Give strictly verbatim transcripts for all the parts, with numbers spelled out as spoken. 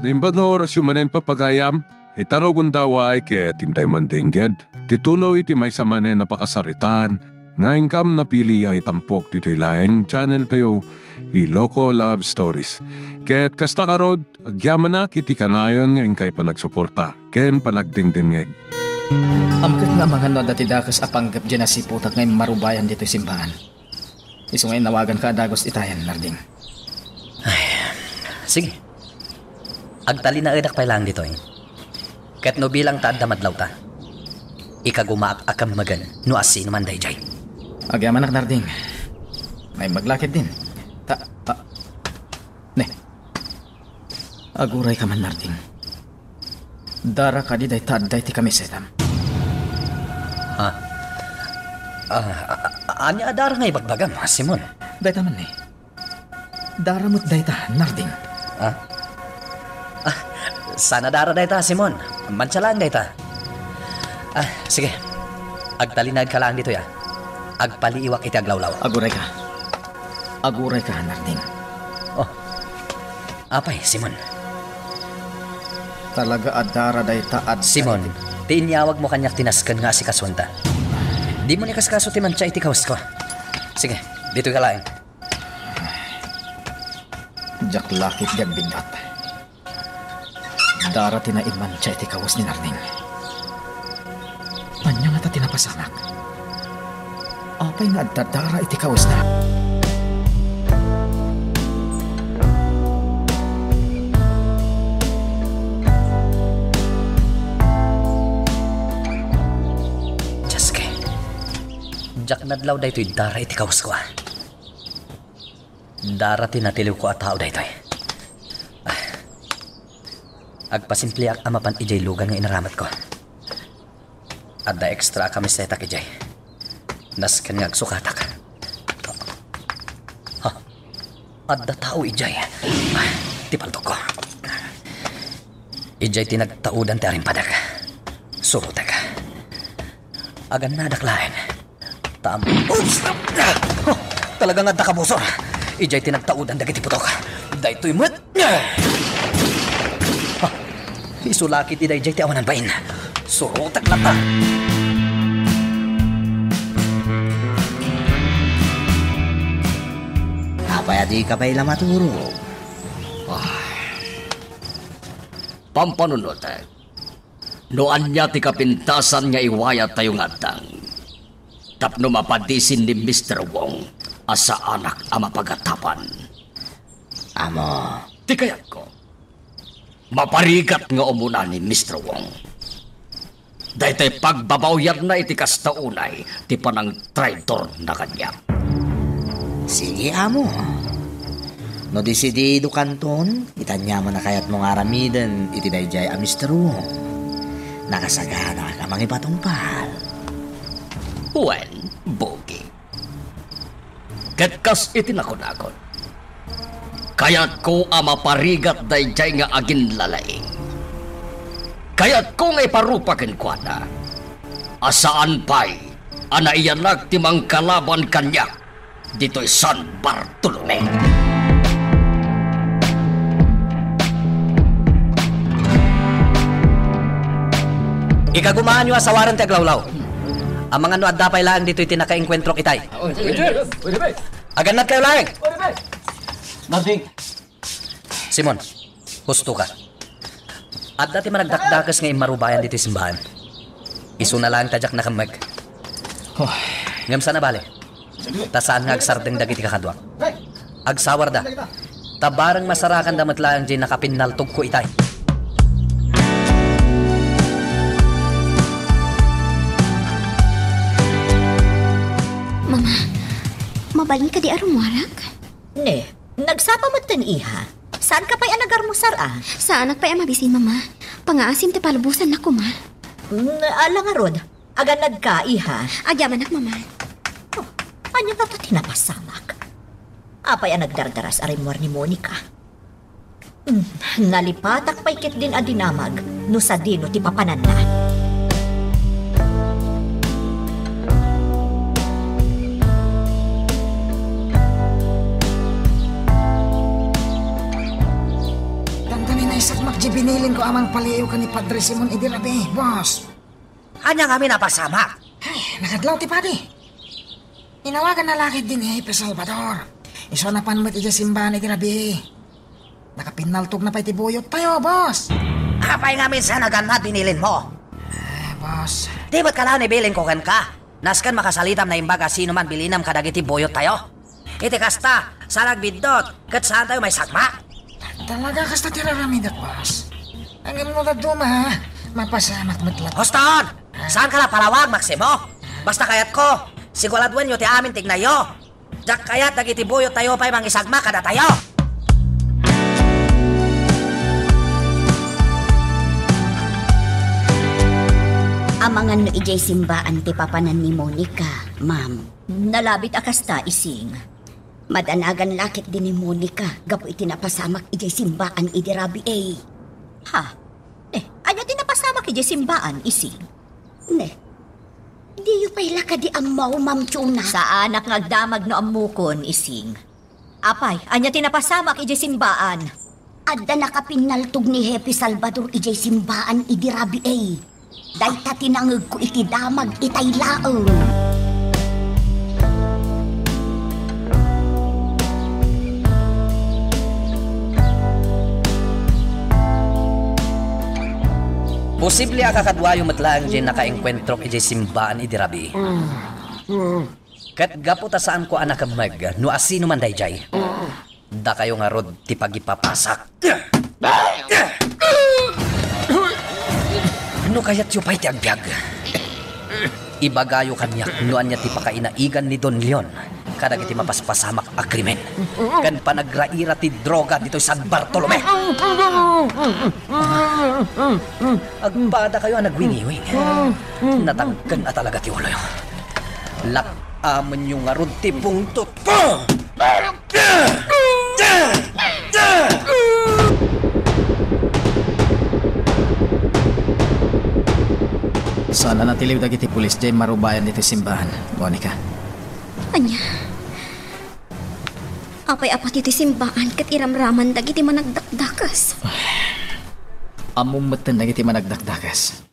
Naimbag nga orasyo manen, papagayam, ita rugonda, uray ket intay man dengged ti tuloy ti maysa manen a pakasaritaan nga inkam napili a itampok ditoy laeng channel tayo, Iloko Love Stories. Ket kasta ngarud, agyamanak iti kanayon nga inkay panagsuporta ken panagdengdengngeg. Ammoka nga amangan no adda ti dakes a panggep diay nasiputak nga immarubayan ditoy simbagan. Isu nga inawaganka a dagus itayen, Narding. Ay, sige. Agtalinaedak pay laeng ditoy. Ket no bilang ta adda madlawta, ikagumaak a kemmegen no asinoman daydiay. Agyamanak, Narding. Naimbag la ketdin. Ta, ta, ne. Agurayka man, Narding. Dara kadi dayta adda iti kamisetam? Ha? Ah, a-, a-, ania a dara nga ibagbagam, Simon? Dayta man ni. Dara met dayta, Narding. Ah? Ah, saan a dara dayta, Simon. Mansa laeng dayta. Ah, sige. Agtalinaedka laeng ditoy, a. Agpaliiwak iti aglawlaw. Agurayka. Agurayka, Narding. Oh. Apay, Simon? Talaga a dara dayta a Simon, ti inyawagmo kaniak ti nasken nga asikasuenta. Dimo ni kaskaso ti mansa iti kawesko. Sige, ditoyka laeng. Diak la ketdi agbiddut. Dara ti naimmansa iti kawes ni Narding. Ania ngata ti napasamak? Apay nga adda dara iti kawesna? Diaske. Diak nadlaw daytoy dara iti kawesko, a. Dara ti natiliwko a tao daytoy. Ah. Agpasimpliak a mapan idiay lugan nga inaramatko. Adda extra a kamisetak idiay. Nasken nga agsukatak. Ha? Adda tao idiay. Ah, ti paltokko. Idiay ti nagtaudan ti arimpadek. Surotek. Agannadak laeng. Tam-, oops! Talaga nga adda kabusor. Idiay ti nagtaudan dagiti putok. Daytoy met. Isu la ketdi daydiay ti awanan bain. Surotek latta. Apay a dika pay la maturog? Ah. Pampanunotek. No ania ti kapintasan nga iwayat tayo nga addang tapno mapadisin ni Mister Wong a saanak a mapagatapan. Amo. Ti kayatko, maparigat nga umuna ni Mister Wong. Daytoy pagbabaoyanna iti kasta unay ti panangtraidorna kaniak. Sige, amo. No desidido kanton, ita ania man a kayatmo nga aramiden iti daydiay a Mister Wong. Nakasaganak a mangipatungpal. Wen, Bogi. Ket kas iti nakunakon, kayatko a maparigat daydiay nga aginlalaing. Kayatko nga iparupa kenkuana a saan pay a naiyanak ti mangkalaban kaniak ditoy San Bartolome. Ikagumaanyo a sawaren ti aglawlaw. Amangan no adda pay laeng ditoy ti nakaengkuentrok itay. Agannadkayo laeng! Narding. Simon, husto ka. Adda ti managdakdakes nga immarubayan ditoy simbahan. Isuna laeng ta diak nakemmeg. Oh. Ngem saan a bale. Ta saan nga agsardeng dagiti kakaduak. Agsawarda. Ta bareng masarakanda met laeng diay nakapinnaltogko itay. Mama, mabalin kadi a rummuarak? Ne, nagsapa metten, iha. Saanka pay a nagarmusar, a? Saanak pay a mabisin, Mama. Pangaasim ti palubosannak koma. Mm, ala ngarud. Agannadka, iha. Agyamanak, Mama. Oh, ania ngata ti napasamak? Apay a nagdardaras a rimmuar ni Monica? Mm, nalipatak pay ketdin a dinamag no sadino ti papananna. Dandani naisakmak Ibinilin ko a mangpaliiw ken ni Padre Simon idi rabii, boss. Ania ngamin a pasamak? Ay, nakadlaw ti padi. Inawaganna la ketdi ni Hepe Salvador. Isu a napan met idiay simbaan idi rabii. Nakapinnaltogna pay ti buyottayo, boss. Apay ngamin sa naganna binilinmo? Eh, boss. Di met kala ni bilinko kenka? Nasken makasalitam naimbag a sinoman bilinam kadagiti buyottayo. Iti kasta, saan agbiddut, ket saantayo maisagmak. Talaga kasta ti raramidek, boss. Ngem no dadduma, mapasamak met latta. Huston! Saanka la palawag, Maximo. Basta kayatko, siguraduenyo ti amin ti ignayyo. Diak kayat dagiti buyottayo pay mangisagmak kadatayo. Amangan no idiay simbaan ti papanan ni Monica, ma'am. Nalabit a kasta, Ising. Madanagan la ketdi ni Monica gapu iti napasamak idiay simbaan idi rabii. Ha? Eh, ania ti napasamak idiay simbaan, Ising? Ne, diyo pay la kadi ammo, Ma'am Chona? Saanak nga agdamag no ammokon, Ising. Apay, ania ti napasamak idiay simbaan? Adda nakapinnaltog ni Hepe Salvador idiay simbaan idi rabii. Dayta ti nangegko iti damag itay laeng. Posible a kakaduayo met laeng diay nakaengkuentrok idiay simbaan idi rabii. Ket gapu ta saanko a nakemmeg no asinoman daydiay, dakayo ngarud ti pagipapasak. No kayatyo pay ti agbiag, ibagayo kaniak no ania ti pakainaigan ni Don Leon kadagiti mapaspasamak a krimen ken panagraira ti droga ditoy San Bartolome. Agpadakayo a nagwingiwing. Natangken a talaga ti uloyo. Lak-amenyo ngarud ti pungtotko. Saan a natiliw dagiti pulis diay marubayan ditoy simbaan, Monica. Ania? Apay a pati ti simbaan ket iramraman dagiti managdakdakes? Ammom metten dagiti managdakdakes.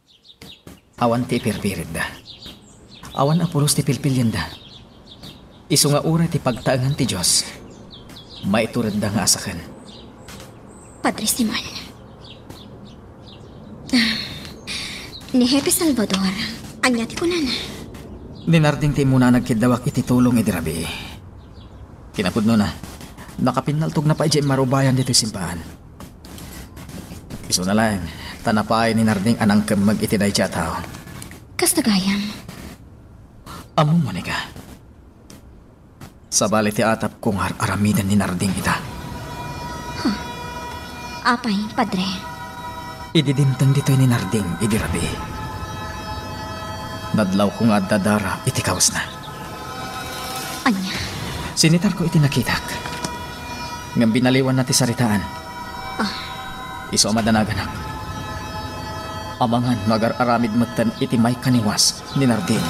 Awan ti ipirpiritda. Awan a pulos ti pilpilienda. Isu nga uray ti pagtaengan ti Dios, maituredda nga asaken. Padre Simon. Ah, ni Hepe Salvador, ania ti kunana? Ni Narding ti immuna a nagkiddawak iti tulong idi rabii. Kinapudnona, nakapinnaltogna pay idiay marubayan ditoy simbaan. Isuna laeng, ta napaay ni Narding a nangkemmeg iti daydiay a tao. Kasta gayam. Ammom, Monica. Sabali ti atapko nga ar-aramiden ni Narding ita. Huh. Apay, Padre? Idi dimteng ditoy ni Narding idi rabii, nadlawko nga adda dara iti kawesna. Ania? Sinitarko iti nakitak. Ngem binaliwanna ti saritaan. Ah. Isu a madanaganak. Amangan no agar-aramid metten iti maikaniwas ni Narding.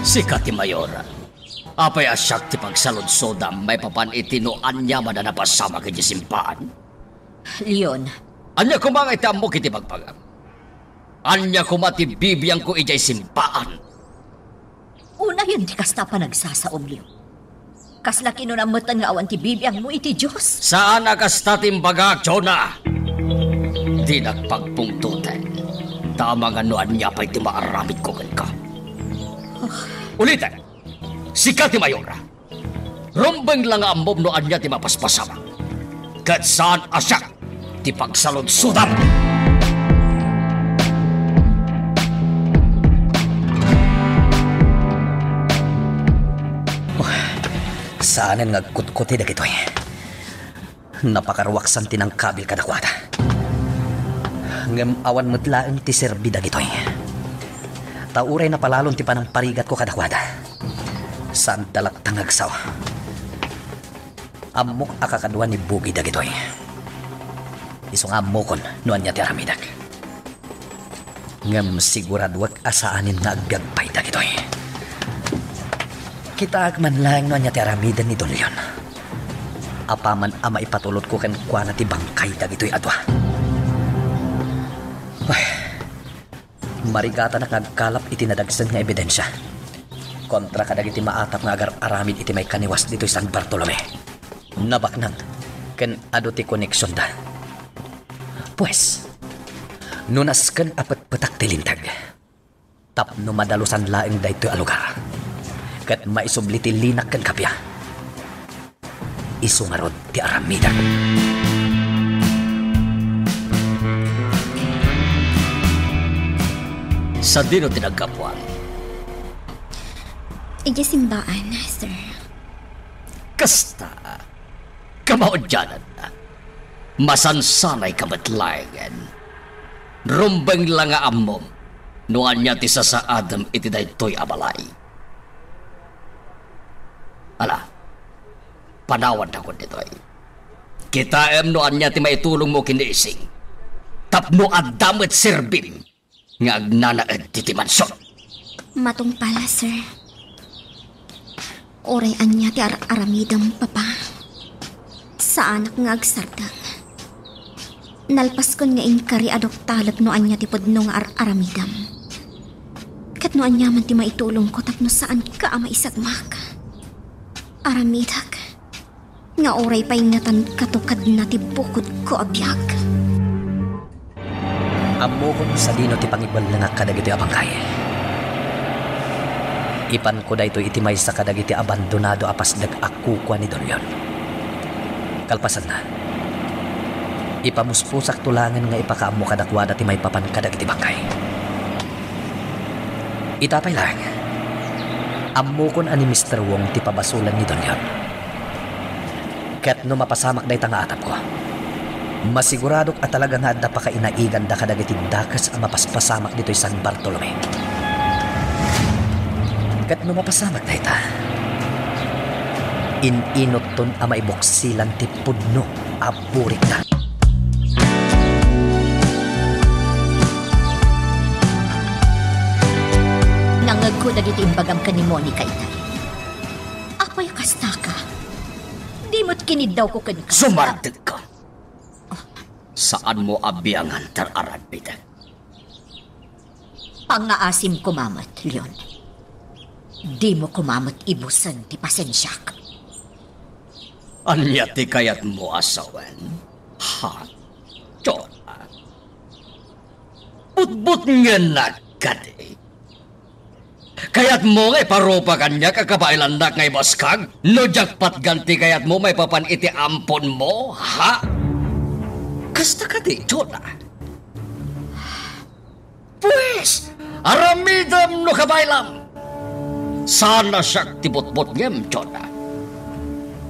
Sika ti mayor. Apay a siak ti pagsaludsodam maipapan iti no ania man a napasamak iti simbaan? Leon. Ania koma nga iti ammok iti bagbagam? Ania koma ti bibiangko idiay simbaan? Unayen ti kasta a panagsasaom, Leon. Kasla kinunam metten nga awan ti bibiangmo iti Dios? Saan a kasta ti imbagak, Jonah. Dinak pagpungtoten. Ta amangan no ania pay ti maaramidko kenka. Ulitek, sika ti mayor. Rumbeng la nga ammom no ania ti mapaspasamak. Ket saan a siak ti pagsaludsodam. Oh, saanen nga agkutkuti dagitoy. Napakaruaksan ti nangkabil kadakuada. Ngem awan met laeng ti serbi dagitoy. Ta uray napalalon ti panangparigatko kadakuada, saanda latta nga agsaw. Ammok a kakadua ni Bugi dagitoy. Isu nga ammokon no ania ti aramidek. Ngem siguraduek a saanen nga agbiag pay dagitoy. Kitaak man laeng no ania ti aramiden ni Don Leon. Apaman a maipatulodko kenkuana ti bangkay dagitoy a dua. Ay, marigatanak nga agkalap iti nadagsen nga ebidensia kontra kadagiti maatap nga agar-aramid iti maikaniwas ditoy San Bartolome. Nabaknang ken adu ti koneksionda. Pues, no nasken a petpetak ti linteg, tapno madalusan laeng daytoy a lugar, ket maisubli ti linak ken kappia, isu ngarud ti aramidek. Sadino ti naggapuan? Idiay simbaan, sir. Kasta, kamaudiananna. Masansanayka met laengen. Rumbeng la nga ammom no ania ti sasaadem iti daytoy a balay. Ala, panawanakon ditoy. Kitaem no ania ti maitulongmo ken ni Ising tapno adda met serbim nga agnanaed ditoy mansion. Matungpal, sir. Uray ania ti ar-aramidem, Papa, saanak nga agsardeng. Nalpaskon nga inkari a duktalek no ania ti pudno nga ar-aramidem. Ket no ania man ti maitulongko tapno saanka a maisagmak, aramidek nga uray pay ngatankato kadna ti bukodko a biag. Ammokon sadino ti pangibellengak kadagitoy a bangkay. Ipanko daytoy iti maysa kadagiti abandonado a pasdek a kukua ni Don Leon. Kalpasanna, ipamusposakto laengen nga ipakaammo kadakuada ti maipapan kadagiti bangkay. Ita pay laeng, ammokon a ni Mister Wong ti pabasolan ni Don Leon. Ket no mapasamak dayta nga atapko, masiguradok a talaga nga adda pakainaiganda kadagiti dakes a mapaspasamak ditoy San Bartolome. Ket no mapasamak dayta, in-inutton a maibuksilan ti pudno a burikda. Nangngegko dagiti imbagam ken ni Monica itay. Apay a kastaka? Di met kiniddawko kenka. Sumardengka. Saanmo a biangan ti ar-aramidek. Pangngaasim koma met, Leon. Dimo koma met ibusen ti pasensiak. Ania ti kayatmo a sawen? Ha? Jonah? Butbutngennak kadi? Kayatmo nga iparupa kaniak a kabaelannak nga ibaskag? No diak patgan ti kayatmo maipapan iti amponmo, ha? Kasta kadi, Jonah? Pues, aramidem no kabaelam. Saan a siak ti butbutngem, Jonah.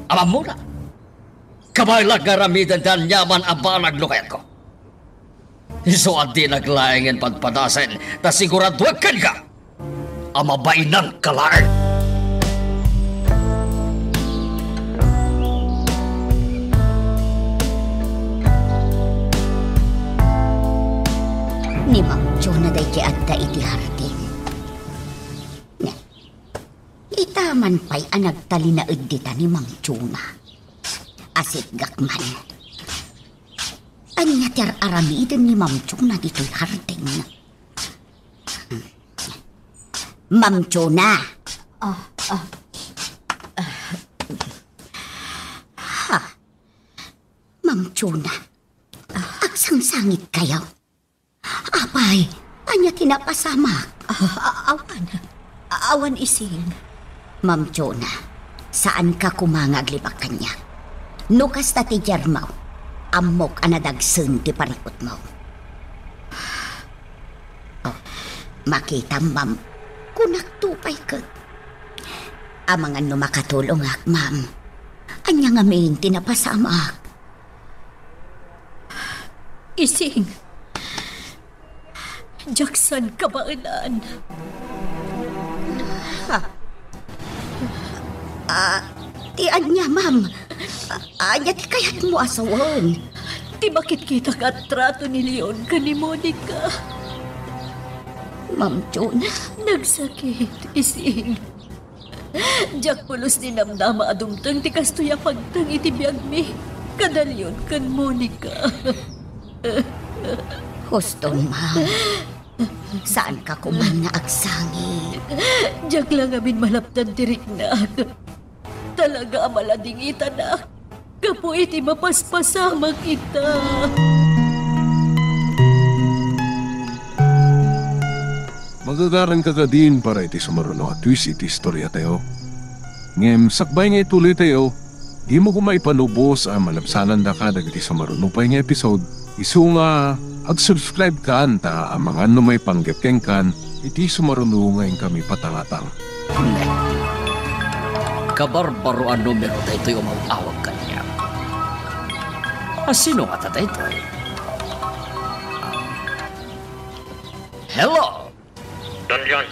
Amammo la. Kabaelak nga aramiden ti aniaman a banag no kayatko. Isu a dinak laengen padpadasen, ta siguraduek kenka a mabainanka laeng. Ni Ma'am Jonah daytoy adda iti hardin. Ita man pay a nagtalinaed dita ni Ma'am Jonah. Asitgak man. Ania ti ar-aramiden ni Ma'am Jonah ditoy hardin? Ma'am Jonah. Ah, ah. Ha? Ma'am Jonah. Agsangsangitkayo? Apay, ania ti napasamak? Ah, a-, awan. A-, awan, Ising. Ma'am Jonah, saanka koma nga aglibak kaniak. No kasta ti daydiaymo, ammok a nadagsen ti parikutmo. Oh, makitam, ma'am. Kunakto pay ket. Amangan no makatulongak, ma'am. Ania ngamin ti napasamak? Ising. Diak saan kabaelan. Ha? Ah, ti ania, ma'am? Ah, ania ti kayatmo a sawen? Ti makitkitak a trato ni Leon ken ni Monica. Ma'am Jonah. Nagsakit, Ising. Diak pulos ninamnama a dumteng ti kastoy a pagteng iti biagmi, kadalion ken Monica. Huston, ma'am. Saanka koma nga agsangit. Diak la ngamin malapdan ti riknak. Talaga a maladingitanak gapu iti mapaspasamak ita. Magagaranka kadin para iti sumaruno a twist iti istoriatayo. Ngem sakbay nga ituloytayo, dimo koma ipanubos a malabsanandaka dagiti sumaruno pay nga episode. Isu nga agsubscribe kan ta amangan no maipanggep kenkan iti sumaruno nga inkami patangatang. Ne. Kabarbaro a numero daytoy umaw-awag kaniak. A sino ngata daytoy? Hello? Don John,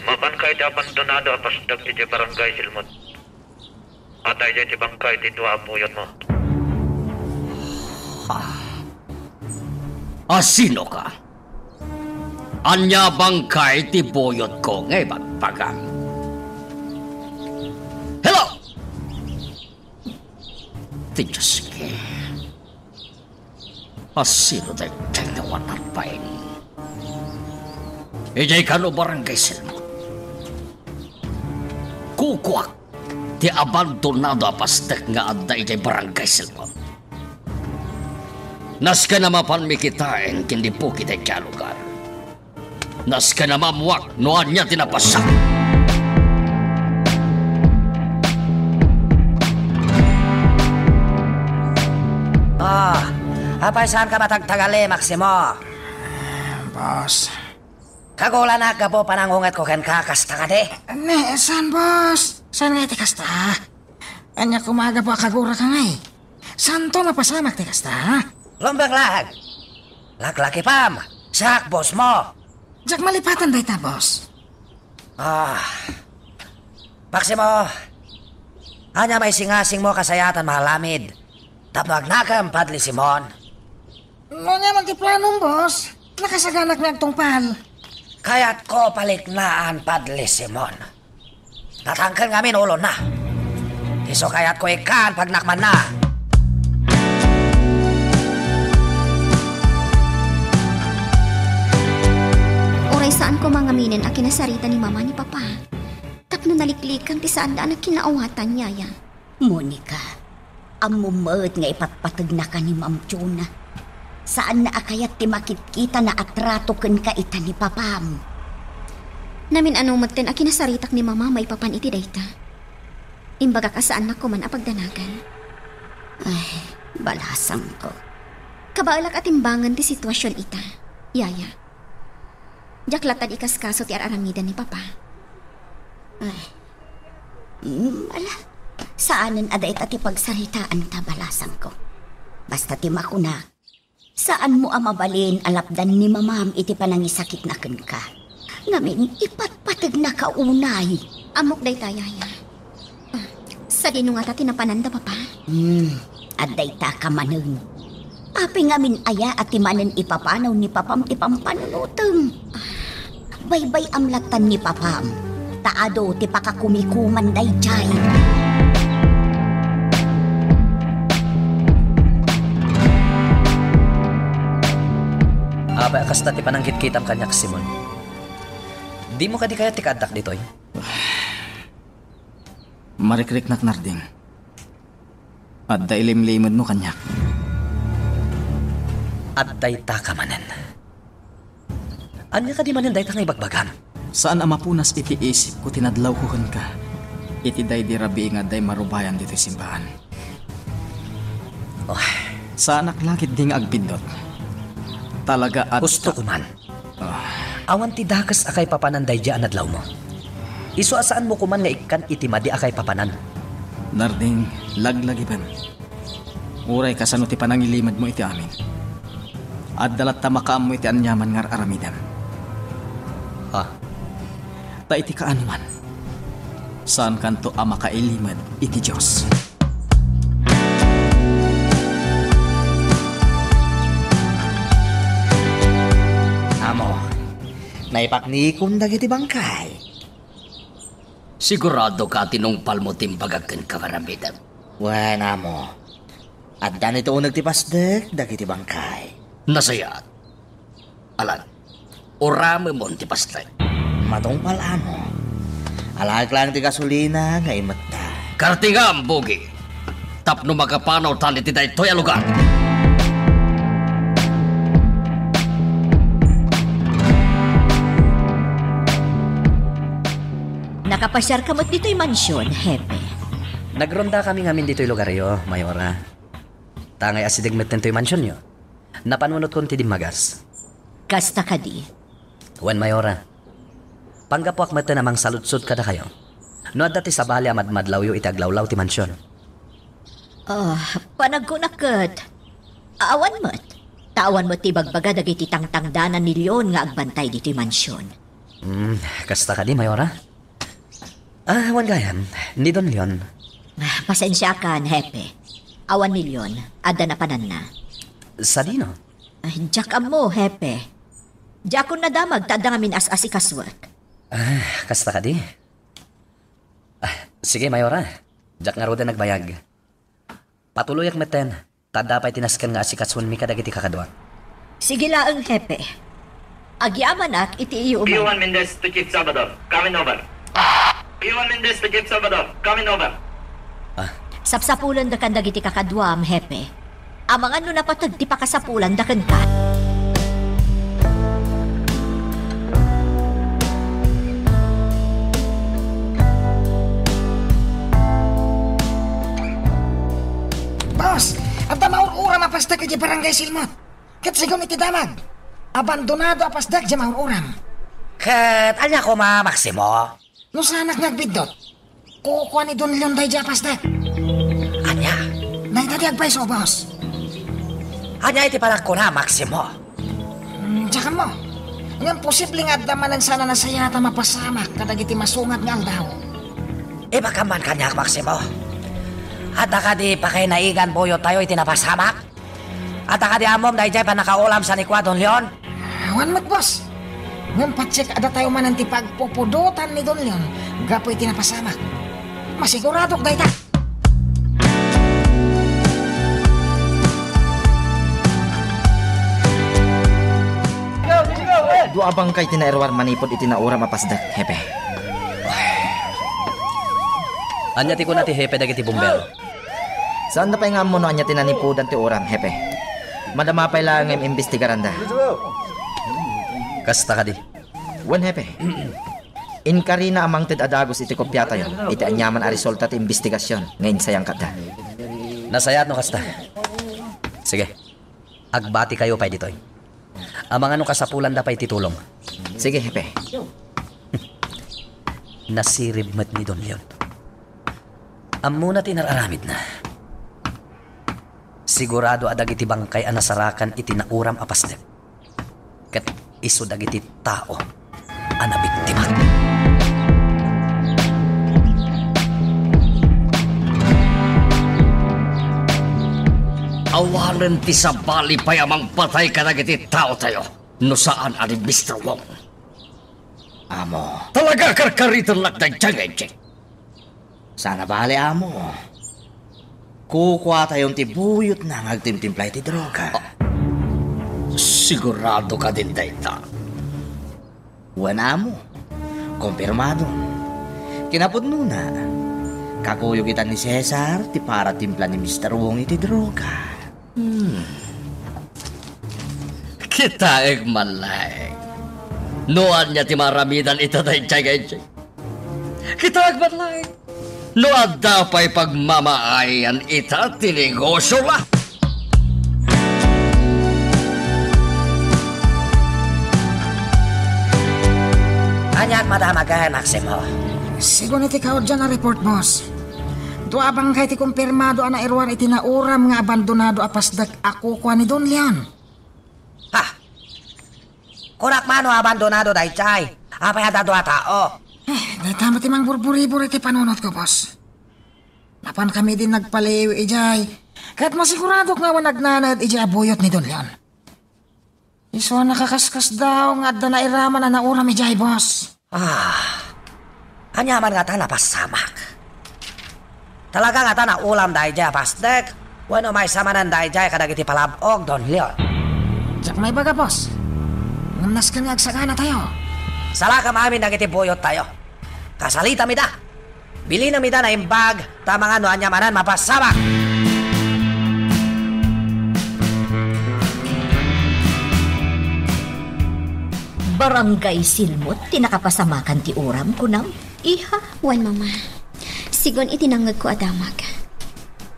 mapanka iti abandonado a pasdek iti Barangay Silmon. Adda idiay ti bangkay ti dua a buyotmo. Ah. A sinoka? Ania bangkay ti buyotko nga ibagbagam? Hello! Ti Diyos ke. A sino daytoy nga wanan pay? Idiay kano Barangay Silmon? Kukuak ti abandonado a pasdek nga adda idiay Barangay Silmon. Nasken a mapanmi kitaen ken di bukid daydiay a lugar. Nasken a maammuak no ania ti napasak. Ah, apay saanka matagtagali, Maximo? Boss. Kagulanak gapu panangungetko kenka, kasta kadi? Ne, saan, boss? Saan nga iti kasta? Ania koma gapu a kaguraka ngay? Saanto mapasamak ti kasta, ha? Lumbeklag! Laklakipam! Siak, boss mo! Diak malipatan dayta, boss. Ah. Maximo, ania maisingasingmo a kasayaatan maalamid tapno agnakem, Padre Simon? No ania man ti planom, boss, nakasaganak nga agtungpal. Kayatko paliknaan, Padre Simon. Natangken ngamin ulonna. Isu kayatko ikkan pagnakmanna. Uray saan koma ngaminen a kinasarita ni Mama ni Papa tapno naliklikan ti saanda a nagkinnaawatan, Yaya. Monica, ammom met nga ipatpategnaka ni Ma'am Jonah. Saanna a kayat ti makitkitana a trato kenka ita ni Papam. Namin-ano metten a kinasaritak ni Mama maipapan iti dayta. Imbagak a saannak koman a pagdanagan. Ay, balasangko. Kabaelak a timbangen ti situasion ita, Yaya. Diak latta ikaskaso ti ar-aramiden ni Papa. Ay. Mm, ala, saanen a dayta ti pagsaritaanta, balasangko. Basta ti makunak, saanmo a mabalin a lapdan ni Mamam iti panangisakitna kenka. Ngamin, ipatpategnaka unay. Ammok dayta, Yaya. Ah, sadino ngata ti napananda, Papa? Hmm, adda itaka manen. Apay ngamin aya a ti manen ipapanaw ni Papam ti pampanunotem? Ah, baybay-am lattan ni Papam, ta adu ti pakakumikuman daydiay. Apay a kasta ti panangkitkitam kaniak, Simon? Dimo kadi kayat ti kaaddak ditoy? Marikriknak, Narding. Adda ilimlimedmo kaniak. Adda itaka manen. Ania kadi manen dayta nga ibagbagam? Saan a mapunas iti isipko ti nadlawko kenka iti daydi rabii nga adda immarubayan ditoy simbaan. Oh. Saanak la ketdi nga agbiddut. Talaga adda. Husto koman. Ah. Awan ti dakes a kaipapanan daydiay a nadlawmo. Isu a saanmo koman nga ikkan iti madi a kaipapanan. Narding, laglagipen. Uray kasano ti panangilimedmo iti amin, adda latta makaammo iti aniaman nga ar-aramidem. Ah. Ta iti kaanoman, saankanto a makailimed iti Dios. Amo, naipaknikom dagiti bangkay. Sigurado ka a tinungpalmo ti imbagak kenka nga aramidem? Wen, amo. Adda ni ti uneg ti pasdek dagiti bangkay. Nasayaat. Alan, uramemon ti pasdek. Matungpal, amo. Alaek laeng ti gasolina nga imetta. Kartingam, Bugi, tapno makapanawtan iti daytoy a lugar. Nakapasiarka met ditoy mansion, Hepe? Nagrondakami ngamin ditoy lugaryo, Mayora. Ta ngay asideg metten toy mansionyo, napanunotkon ti dimmagas. Kasta kadi? Wen, Mayora. Panggapuak metten a mangsaludsod kadakayo no adda ti sabali a madmadlawyo iti aglawlaw ti mansion. Ah, panagkunak ket awan met. Ta awan met ti ibagbaga dagiti tangtangdanan ni Leon nga agbantay ditoy mansion. Hmm, kasta kadi, Mayora? Ah, awan gayam, ni Don Leon. Ah, pasensiakan, Hepe. Awan ni Leon, adda napananna. Sadino? Ah, diak ammo, Hepe. Diakon nadamag ta adda ngamin as-asikasuek. Ah, kasta kadi? Ah, sige, Mayora. Diak ngaruden agbayag. Patuloyak metten, ta adda pay ti nasken nga asikasoenmi kadagiti kakaduak. Sige laeng, Hepe. Agyamanak iti iyo umay. P O one Mendez to Chief Salvador. Coming over. P O one Mendez to Chief Salvador. Coming over. Ah. Sapsapulendakan dagiti kakaduam, Hepe. Amangan no napateg ti pakasapulanda kenka. Boss, adda maur-uram a pasdek idiay Barangay Silmot. Ket sigun iti damag, abandonado a pasdek diay maur-uram. Ket ania koma, Maximo? No saanak nga agbiddut, kukua ni Don Leon daydiay a pasdek. Ania? Dayta ti agpayso, boss. Ania iti panagkuna, Maximo? Mm, diak ammo. Ngem posible nga adda manen saan a nasayaat a mapasamak kadagiti masungad nga aldaw. Ibagam man kaniak, Maximo. Adda kadi pakainaigan buyottayo iti napasamak? Adda kadi ammom daydiay pannakaulam sa ni kua Don Leon? Awan met, boss. Ngem patiek a datayo manen ti pagpupudotan ni Don Leon gapu iti napasamak. Masiguradok dayta. Dua a bangkay ti nairuar manipud iti nauram a pasdek, Hepe. Ania ti kuna ti Hepe dagiti bomber? Saanda pay nga ammo no ania ti nanipudan ti uram, Hepe. Madama pay laeng nga im-imbestigaranda. Kasta kadi? Wen, Hepe. Inkarina a mangted a dagus iti kopiatayo iti aniaman a resulta ti imbestigasion nga insayangkatda. Nasayaat no kasta. Sige. Agbatikayo pay ditoy. Amangan no kasapulanda pay ti tulong. Sige, Hepe. Nasirib met ni Don Leon. Ammona ti inar-aramidna. Sigurado a dagiti bangkay a nasarakan iti nauram a pasdek ket isu dagiti tao a nabiktima. Awanen ti sabali pay a mangpatay kadagiti taotayo no saan a ni Mister Wong. Amo. Talaga karkaritennak daydiay nga injek. Saan a bale, amo. Kukuatayon ti buyotna nga agtimtimpla iti droga. Ah, sigurado kadin dayta? Wen, amo. Kompirmado. Kinapudnona, kakuyog ita ni Cesar ti paratimpla ni Mister Wong iti droga. Hmm. Kitaek man laeng no ania ti maaramidan ita daydiay nga injek. Kitaek man laeng no adda pay pagmamaayan ita ti negosio la. Aniat madamagen, Maximo? Sigun iti kaudyan a report, boss, dua a bangkay ti kumpirmado a nairuar iti nauram nga abandonado a pasdek a kukua ni Don Leon. Ha? Kunak mano abandonado daydiay? Apay adda dua a tao? Eh, dayta met ti mangburburibur iti panunotko, boss. Napankami din nagpaliiw idiay, ket masiguradok nga awan agnanaed idiay a buyot ni Don Leon. Isu a nakaskasdaaw nga adda nairaman a nauram idiay, boss. Ah, Ania man ngata napasamak? Talaga ngata naulam daydiay a pasdek wenno maysa manen daydiay kadagiti palab-og, Don Leon? Diak maibaga, boss. Ngem nasken nga agsaganatayo. Salakam amin dagiti buyottayo. Kasalitam ida. Bilinam ida naimbag, ta amangan no ania manen mapasamak. Barangay Silmot ti nakapasamakan ti uram, kunam, iha? Wen, Mama. Sigun iti nangngegko a damag,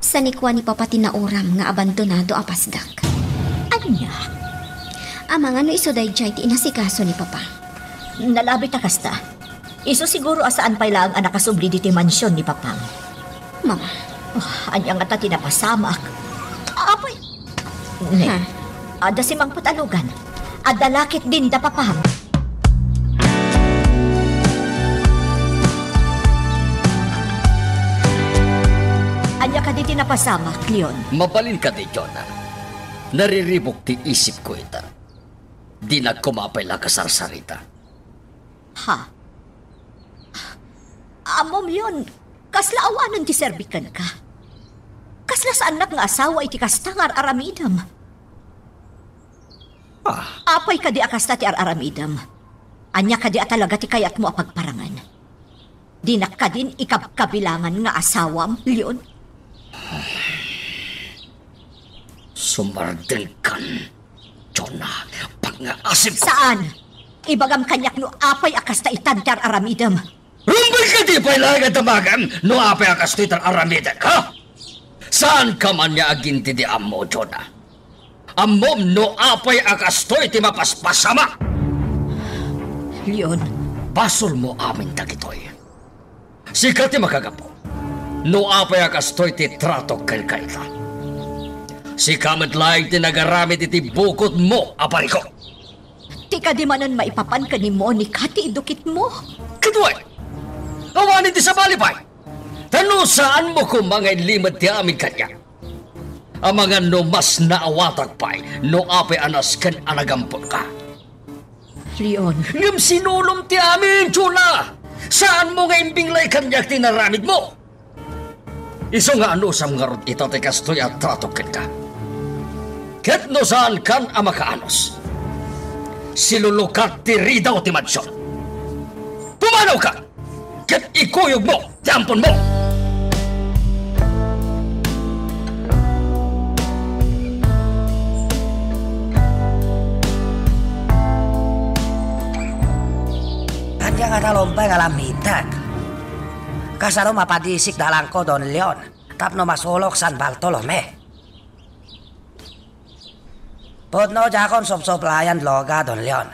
saan ni kua ni Papa ti nauram nga abandonado a pasdek. Ania? Amangan no isu daydiay ti inasikaso ni Papa. Nalabit a kasta. Isu siguro a saan pay laeng a nakasubli ditoy mansion ni Papam. Mama. Oh, ania ngata ti napasamak? Apay! Ne, Ha? Adda simangpet a lugan. Adda lakit dinda, Papam. Ania kadi ti napasamak, Leon? Mabalin kadi, Jonah? Nariribuk ti isipko ita. Dinak koma pay la kasarsarita. Ha? Ammom, Leon, kasla awanen ti serbik kenka. Kasla saannak nga asawa iti kasta nga ar-aramidem. Ah. Apay kadi a kasta ti ar-aramidem? Ania kadi a talaga ti kayatmo a pagparangen? Dinak kadin ikabkabilangan nga asawam, Leon? Sumardengkan, Jonah, pagngaasim ko. Saan? Ibagam kaniak no apay a kasta itan ti ar-aramidem. Rumbay kadi pay laeng a damagem no apay a kastoy ti ar-aramidek, ha? Saanka man nga agintindi ammo, Jonah. Ammom no apay a kastoy ti mapaspasamak. Leon. Basolmo amin dagitoy. Sika ti makagapu no apay a kastoy ti tratok kenka ita. Sika met laeng ti nagaramid iti bukotmo a bariko. Ti kadi manen maipapan ken ni Monica ti idukitmo. Ket wen, awanen ti sabali pay. Ta no saanmo koma nga inlimed ti amin kaniak, amangan no mas naawatak pay no apay a nasken a nagamponka. Leon. Ngem sinulom ti amin, Jonah! Saanmo nga imbinglay kaniak ti inaramidmo? Isu nga anusam ngarud ita ti kastoy a trato kenka. Ket no saankan a makaanus, silulukat ti ridaw ti mansion. Pumanawka! Ket ikuyogmo ti amponmo! Ania nga talon pay nga lamitek? Kasano mapadisik dalangko, Don Leon, tapno masulok San Bartolome? Pudno diakon supsuplayan droga, Don Leon.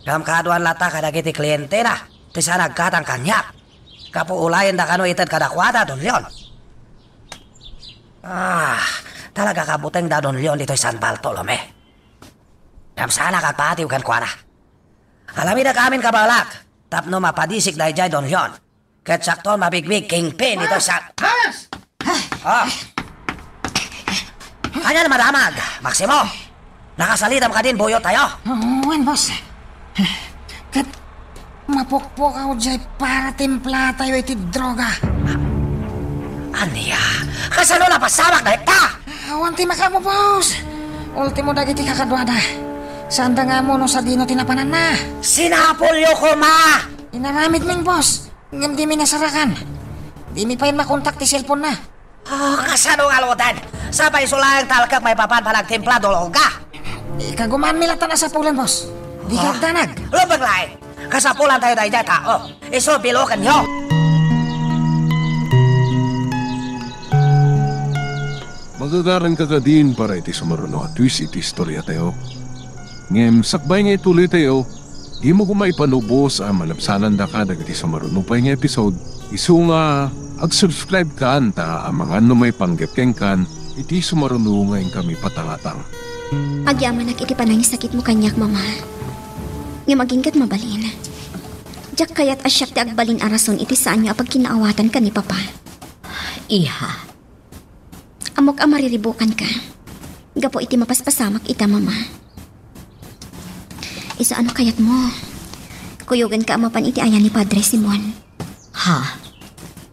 Ngem kaaduan latta kadagiti klientena ti saan agkatang kaniak. Gapu ulayen da kano ited kadakuada, Don Leon. Ah, talaga kabuteng da Don Leon ditoy San Bartolome. Ngem saanak agpatiw kenkuana. Aramidek amin kabaelak tapno mapadisik daydiay Don Leon. Ket sakton mabigbig kingpin ito sa... Hans! Ah. Ania madamag, Maximo? Nakasalitam kadin buyottayo? Wen, boss. Ket mapukpukaw diay para timplatayo iti droga. Ania? Kasano napasamak dayta? Awan ti makaammo, boss. Ultimo dagiti kakaduada. Saanda nga ammo no sadino ti napananna. Sinapulyo koma! Inaramidmi, boss. Ngem dimi nasarakan. Dimi pay makontak ti cellphone-na. Oh, kasano nga luden? Sapay isu laeng talkek maipapan panagtimpla droga. Ikagumaanmi latta a sapulen, boss. Dika agdanag. Lubeng laeng. Kasapulantayo daydiay a tao. Isu bilokenyo. Magagaranka kadin para iti sumaruno a twist iti istoriatayo. Ngem sakbay nga ituloytayo, dimo koma ipanubos a malabsanandaka dagiti sumaruno pay nga episode. Isu nga ag-subscribe kan ta amangan no maipanggep kenkan iti sumaruno nga inkami patangatang. Agyamanak iti panangisakitmo kaniak, Mama. Ngem agingga mabalin. Diak kayat a siak ti agbalin a rason iti saanyo a pagkinaawatan ken ni Papa. Iha, ammok a mariribukanka gapu iti mapaspasamak ita, Mama. Isu a no kayatmo, Kuyogenka a mapan iti ayan ni Padre Simon. Ha?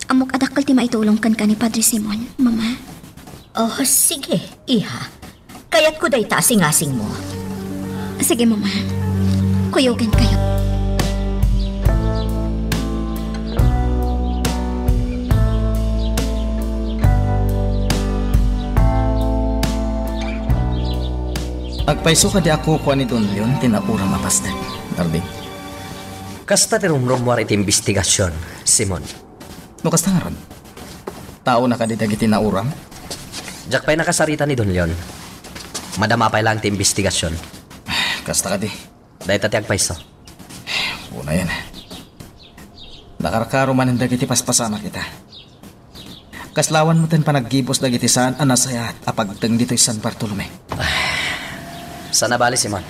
Ammok a dakkel ti maitulong kenka ni Padre Simon, Mama. Oh, sige, iha. Kayatko dayta a singasingmo. Sige, Mama. Kuyogenkayo. Agpayso kadi a kukua ni Don Leon ti nauram a pasdek, Darling? Kasta ti rumrummuar iti imbestigasion, Simon. No kasta ngarud, taona kadi dagiti nauram? Diak pay nakasarita ni Don Leon. Madama pay laeng ti imbestigasion. Kasta kadi. Dayta ti agpayso. Unayen. Nakarkaro manen dagiti paspasamak ita. Kasla awan metten panaggibus dagiti saan a nasayaat a pagteng ditoy San Bartolome. Saan a bali, Simon.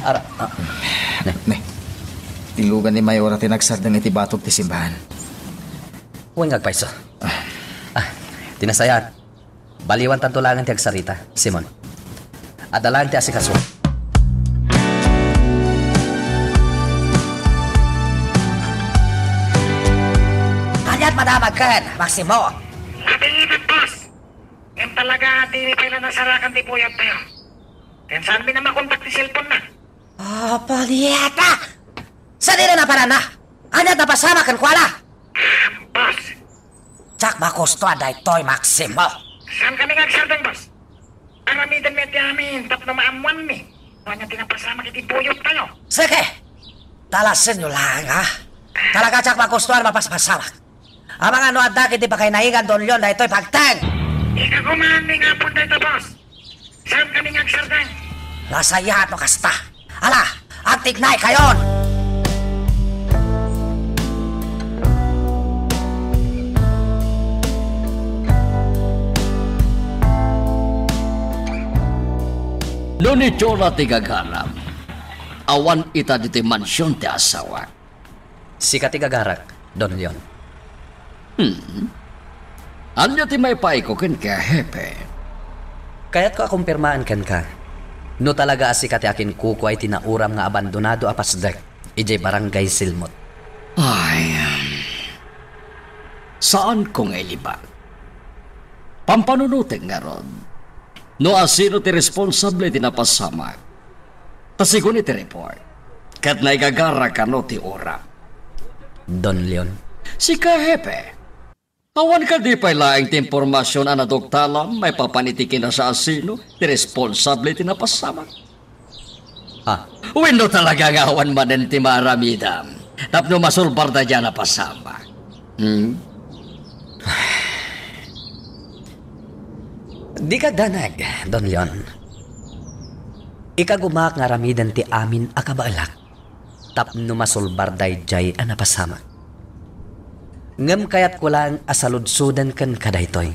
Ara, ah, ne. Ne. Ti lugan ni Mayora ti nagsardeng iti batog ti simbahan. Wen nga agpayso. Ah. Ah, ti nasayaat. Baliwantanto laengen ti agsarita, Simon. Adda laeng ti asikaso. Kaniat madamag ken, Maximo. Labiitan, boss. Ngem talaga, dimi pay la nasarakan ti buyot tayo. Ken saanmi a makontak ti cellphone na. Ah, punyeta! Sadino naparanna? Ania ti napasamak kenkuana? Boss. Diak magusto a daytoy, Maximo. Saan kami nga agsardeng, boss? Aramidenmi ti amin tapno maammoanmi no ania ti napasamak iti buyot tayo. Sige! Talasenyo laeng, ha? Talaga diak magusto a mapaspasamak. Amangan no adda iti pakainaigan Don Leon daytoy pagteng. Ikagumaanmi nga ammon dayta, boss. Saan kami nga agsardeng? Nasayaat no kasta. Ala, agtignaykayon! No ni Chona ti gagaram, awan ita ditoy mansion ti asawak. Sika ti gagarak, Don Leon. Hmm. Ania ti maipaayko kenka, Hepe? Kayatko a kumpirmaen kenka no talaga a sika ti akinkukua iti nauram nga abandonado a pasdek idiay Barangay Silmot. Ay, um, saanko nga ilibat. Pampanunotek ngarud no asino ti responsable iti napasamak. Ta sigun iti report, ket naigagara kano ti uram. Don Leon. Sika, Hepe. Awan kadi pay laeng ti impormasion a naduktalam maipapan iti kinasasino ti responsable iti napasamak? Ha? Wenno talaga nga awan manen ti maaramidam tapno masulbar daydiay a napasamak? Hmm? Dika agdanag, Don Leon. Ikagumaak nga aramiden ti amin a kabaelak tapno masulbar daydiay a napasamak. Ngem kayatko laeng a saludsoden kenka daytoy.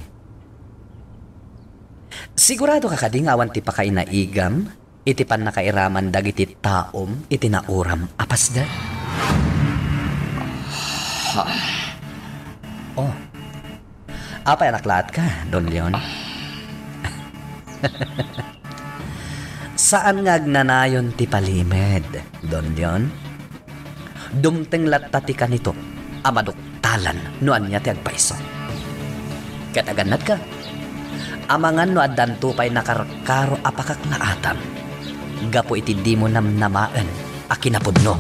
Siguradoka kadi nga awan ti pakainaigam iti pannakairaman dagiti taom iti nauram a pasdek? Oh. Apay a naklaatka, Don Leon? Saan nga agnanayon ti palimed, Don Leon. Dumteng latta ti kanito a maduktalan no ania ti agpayso. Ket agannadka, amangan no addanto pay nakarkaro a pakaklaatam gapu iti dimo namnamaen a kinapudno.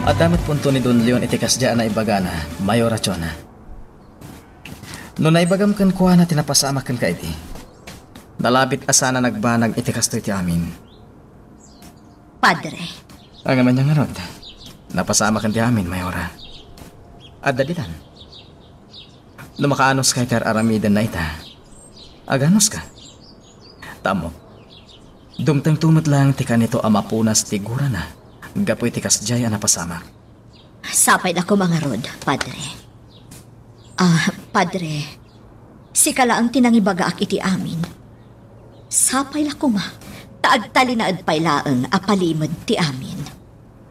Adda met punto ni Don Leon iti kasdiay a naibagana, Mayor Chona. No naibagam kenkuana ti napasamak kenka idi, nalabit a saan a nagbanag iti kastoy ti amin. Padre. Ngem ania ngarud, napasamak ti amin, Mayora. Adda ditan. No makaanoska iti ar-aramidenna ita, aganuska. Ta ammok, dumtengto met laeng ti kanito a mapunas ti gurana gapu iti kasdiay a napasamak. Sapay la koma ngarud, Padre. Ah, Padre, sika laeng ti nangibagaak iti amin. Sapay la koma, ta agtalinaed pay laeng a palimed ti amin.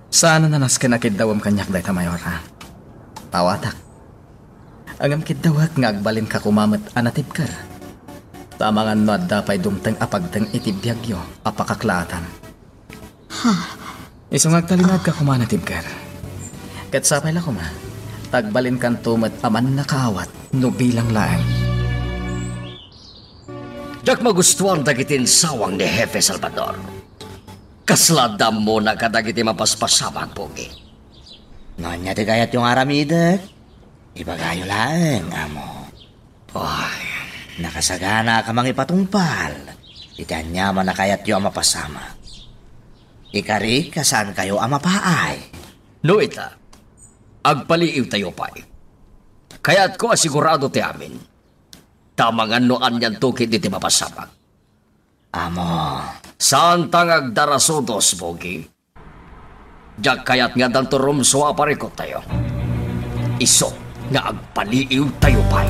Saan a nasken a kiddawem kaniak dayta, Mayora. Awatak. Ngem kiddawek nga agbalinka koma met a natibker. Ta amangan no adda pay dumteng a pagteng iti biagyo a pakaklaatam. Ha? Isu nga agtalinaedka koma a natibker. Ket sapay la koma, ta agbalinkanto met a mannakaawat no bilang laeng. Diak magustuan dagiti insawang ni Hepe Salvador. Kasla adda ammona kadagiti mapaspasamak, Pogi. No ania ti kayatyo nga aramidek? Ibagayo laeng, amo. Ay, nakasagana a mangipatungpal iti aniaman a kayatyo a mapasamak. Ikarik a saankayo a mapaay. No ita, agpaliiwtayo pay. Kayatko a sigurado ti amin. Ta amangan no anianto ketdi ti mapasamak. Amo. Saanta nga agdarasudos, Pogi. Diak kayat nga addanto rumsua a parikottayo. Isu nga agpaliiwtayo pay.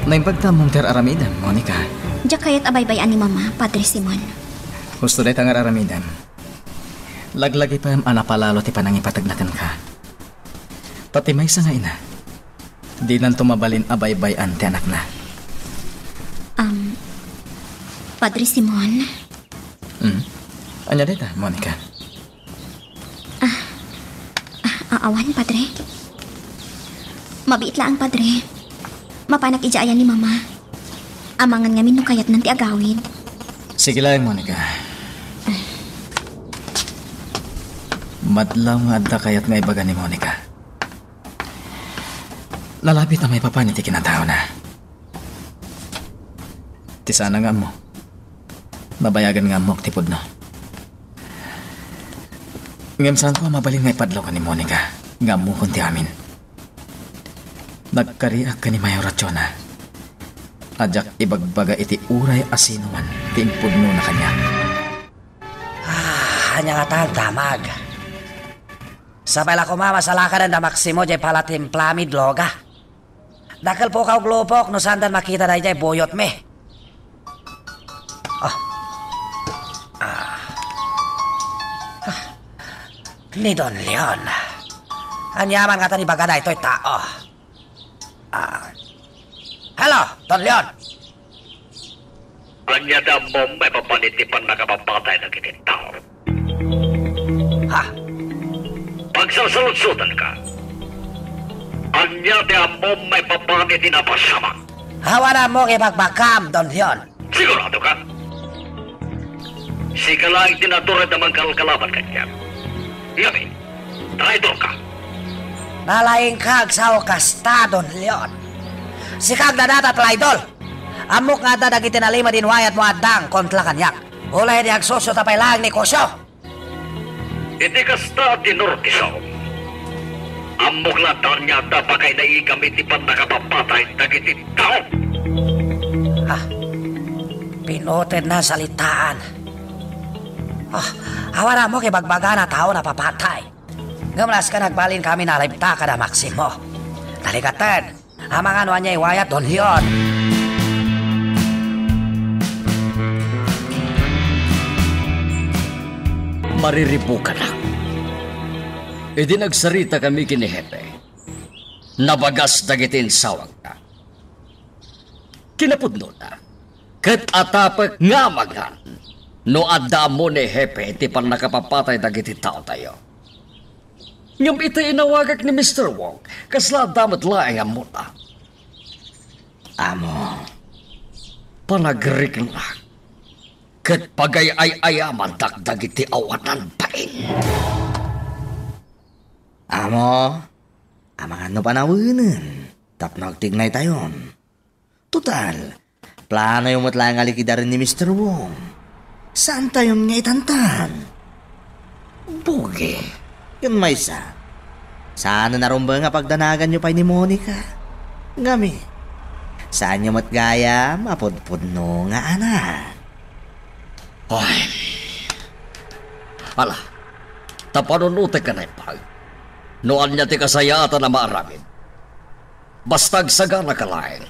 Naimbag ta ammom ti ar-aramidem, Monica. Diak kayat a baybay-an ni Mama, Padre Simon. Husto dayta nga ar-aramidem. Laglagipem a napalalo ti panangipategna kenka. Ta ti maysa nga ina, dinanto mabalin a baybay-an ti anakna. Um, Padre Simon? Hmm? Ania dayta, Monica? Ah, ah, awan, Padre. Mabiit laeng, Padre. Mapanak idiay ayan ni Mama. Amangan ngamin no kayatnan ti agawid. Sige laeng, Monica. Madlaw nga adda kayat nga ibaga ni Monica. Nalabit a maipapan iti kinataona. Ti sana nga ammo, nabayagan nga ammok ti pudno. Ngem saanko a mabalin nga ipadlawka ni Monica nga ammokon ti amin. Nagkariak ken ni Mayor Rationa a diak ibagbaga iti uray a sinoman ti impudnona kaniak. Ah, ania ngata ti damag? Sapay la koma masalakadan da Maximo diay palatimplami, Dloga. Dakkel pukaw glupok no saandan makita daydiay buyotmi. Ah. Ah. Ah. Ni Don Leon. Aniaman ngata ti ibaga daytoy tao? Ah. Hello, Don Leon. Ania ti ammom maipapan iti pannakapapatay dagiti tao? Ha? Pagsalsaludsodanka. Ania ti ammom maipapan iti napasamak? Awan ammok ibagbagam, Don Leon. Sigurado ka? Sika laeng ti natured a mangkalkalaban kaniak. Ngamin, traidor ka. Nalaingka agsao kasta, Don Leon. Sika agnanayon a traidor. Ammok nga adda dagiti nalimed a wayatmo a addang kontra kaniak. Ulihi ti agsosyota pay laeng negosyo. Iti kasta a tenor ti saom, ammok latta ania adda pakainaigam iti pannakapapatay dagiti tao. Ah, pinutedna salitaan. Ah, awan ammok ibagbagana a tao napapatay. Ngem nasken agbalin kami nalibta kada Maximo. Naligaten. Amangan no ania iwayat, Don Leon. Mariribukanak. Idi nagsaritakami ken ni Hepe, nabagas dagiti insawagna. Kinapudnona, ket atapek nga amangan no adda ammo ni Hepe iti pannakapapatay dagiti taotayo. Ngem iti inawagak ni Mister Wong, kasla adda met laeng ammona. Amo, panagriknak, ket pagay-ay-ayamandak dagiti awanan bain. Amo, amangan no panawenen tapno agtignaytayon. Total, planoyo met laeng nga likidaren ni Mister Wong. Saantayon nga itantan. Bugi. Ken maysa, saanen a rumbeng a pagdanaganyo pay ni Monica. Ngem, saanyo met gayam a pudpudno nga anak. Ay. Ala, ta panunotek a naimbag. No ania ti kasayaatan a maaramid, basta agsaganaka laeng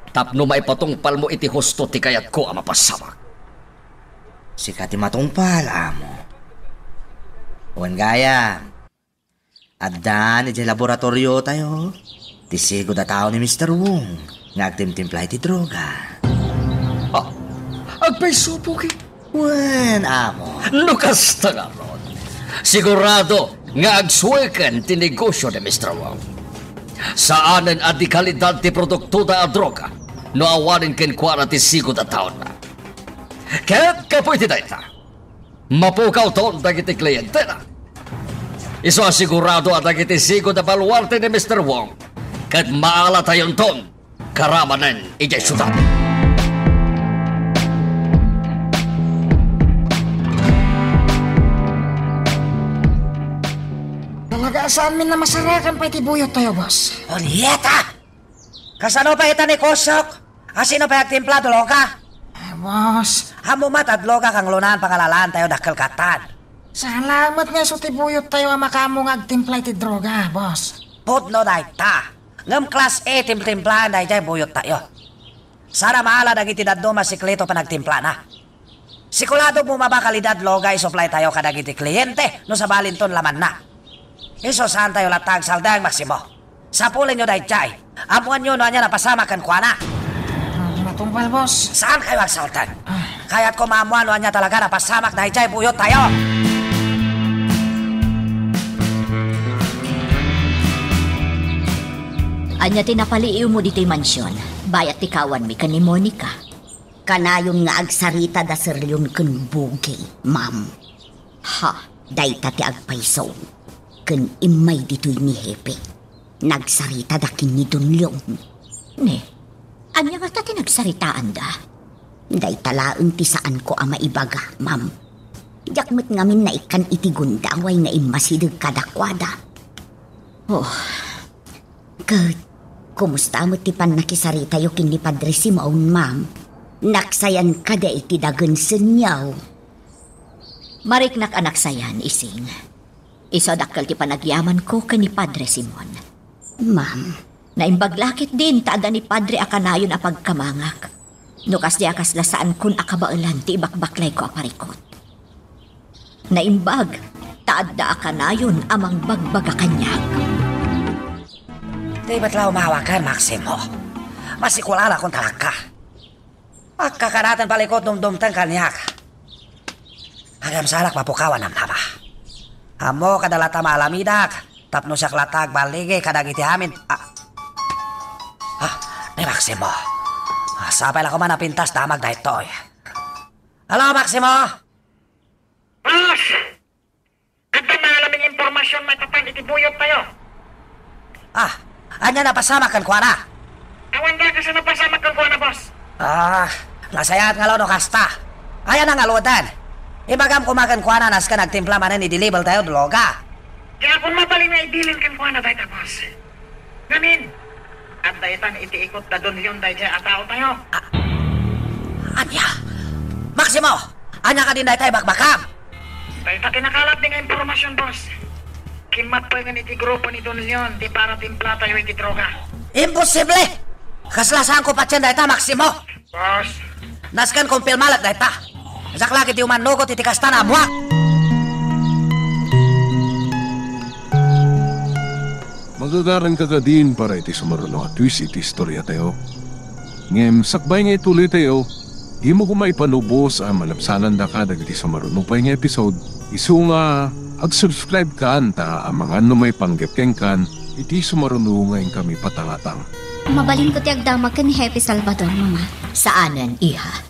tapno maipatungpalmo iti husto ti kayatko a mapasamak. Sika ti matungpal, amo. Wen gayam, addan idiay laboratoriotayo ti sigud a tao ni Mister Wong nga agtimtimpla iti droga. Ah, agpayso, Pugi. Wen, amo. No kasta ngarud, sigurado nga agsueken ti negosio ni Mister Wong. Saanen a dekalidad ti produktoda a droga no awanen kenkuana ti sigud a taonna. Ket gapu iti dayta, mapukawton dagiti klientena. Isu a sigurado a dagiti sigud a baluarte ni Mister Wong ket maalatayonton karamanen idiay siudad. Talaga a saanmin a masarakan pay ti buyottayo, boss. Onyeta! Kasano pay ita ni Kosok? Asino pay agtimpla, droga? Ah, boss. Ammo met a droga kanglonan pangalalaantayo dakkel katan. Salamat nga isu ti buyottayo a makaammo nga agtimpla iti droga, boss. Pudno dayta. Ngem class A timtimplaen daydiay buyottayo. Saan a maala dagiti dadduma a sikreto panagtimplana. Sikuladom mo maba kalidad droga isuplaytayo kadagiti kliente no sabalinton lamanna. Isu saantayo latta agsaldeng, Maximo. Sapulenyo daydiay. Ammoanyo no ania napasamak kenkuana. Ah, matungpal, boss. Saankayo agsalteng. Ah. Kayatko maammoan no ania talaga napasamak daydiay buyottayo. Ania ti napaliiwmo ditoy mansion, bayat ti kawanmi ken ni Monica? Kanayon nga agsarita da Sir Leon ken Bugi, ma'am. Ha, dayta ti agpayso. Ken immay ditoy ni Hepe. Nagsarita da ken ni Don Leon. Ne, ania ngata ti nagsaritaanda? Dayta laeng ti saanko a maibaga, ma'am. Diak met ngamin naikkan iti gundaway nga immasideg kadakuada. Oh, ket kumusta met ti pannakisaritayo ken ni Padre Simon, ma'am? Naksayan kadi iti dagensenyo? Mariknak a naksayan, Ising. Isu a dakkel ti panagyamanko ken ni Padre Simon. Ma'am. Naimbag la ketdin ta adda ni Padre a kanayon a pagkamangak. No kasdi a kasla saankon a kabaelan ti ibakbaklayko a parikut. Naimbag ta adda a kanayon a mangbagbaga kaniak. Di met la umawakan, Maximo? Masikulanakon talakka. Agkakanaten palikut dumdumteng kaniak. Agamsanak mapukawan a mama. Ammok a dala ta maalamidak tapno siak latta agballigi kadagiti amin. Ah. Ah, ni Maximo. Ah, sapay la koma a napintas damag daytoy. Hello, Maximo! Boss! Adda naalaming impormasion maipapan iti buyottayo. Ah, ania napasamak kenkuana? Awan dagsa a napasamak kenkuana, boss. Ah, nasayaat nga law no kasta. Aya nangaludan? Ibagam koma kenkuana nasken agtimpla manen idi level tayo droga. Di akon mabalin nga ibilin kenkuana dayta, boss. Ngamin, adda itan iti ikut da Don Leon daydiay a taotayo. Ah, ania? Maximo, ania kadin dayta ibakbakam? Dayta ti nakalatmi nga impormasion, boss. Kimmatpengen iti grupo ni Don Leon ti paratimplatayo iti droga. Imposible! Kasla saanko patien dayta, Maximo. Boss. Nasken kumpirma met dayta. Diak la ketdi umannugot iti kasta a buak. Magagaranka kadin para iti sumaruno a twist iti istoriatayo. Ngem sakbay nga ituloytayo, dimo koma ipanubos a malabsanandaka dagiti sumaruno pay nga episode. Isu nga ag-subscribe kan ta amangan no maipanggep kenkan iti sumaruno nga inkami patangatang. Mabalinko ti agdamag ken ni Hepe Salvador, Mama. Saanen, iha.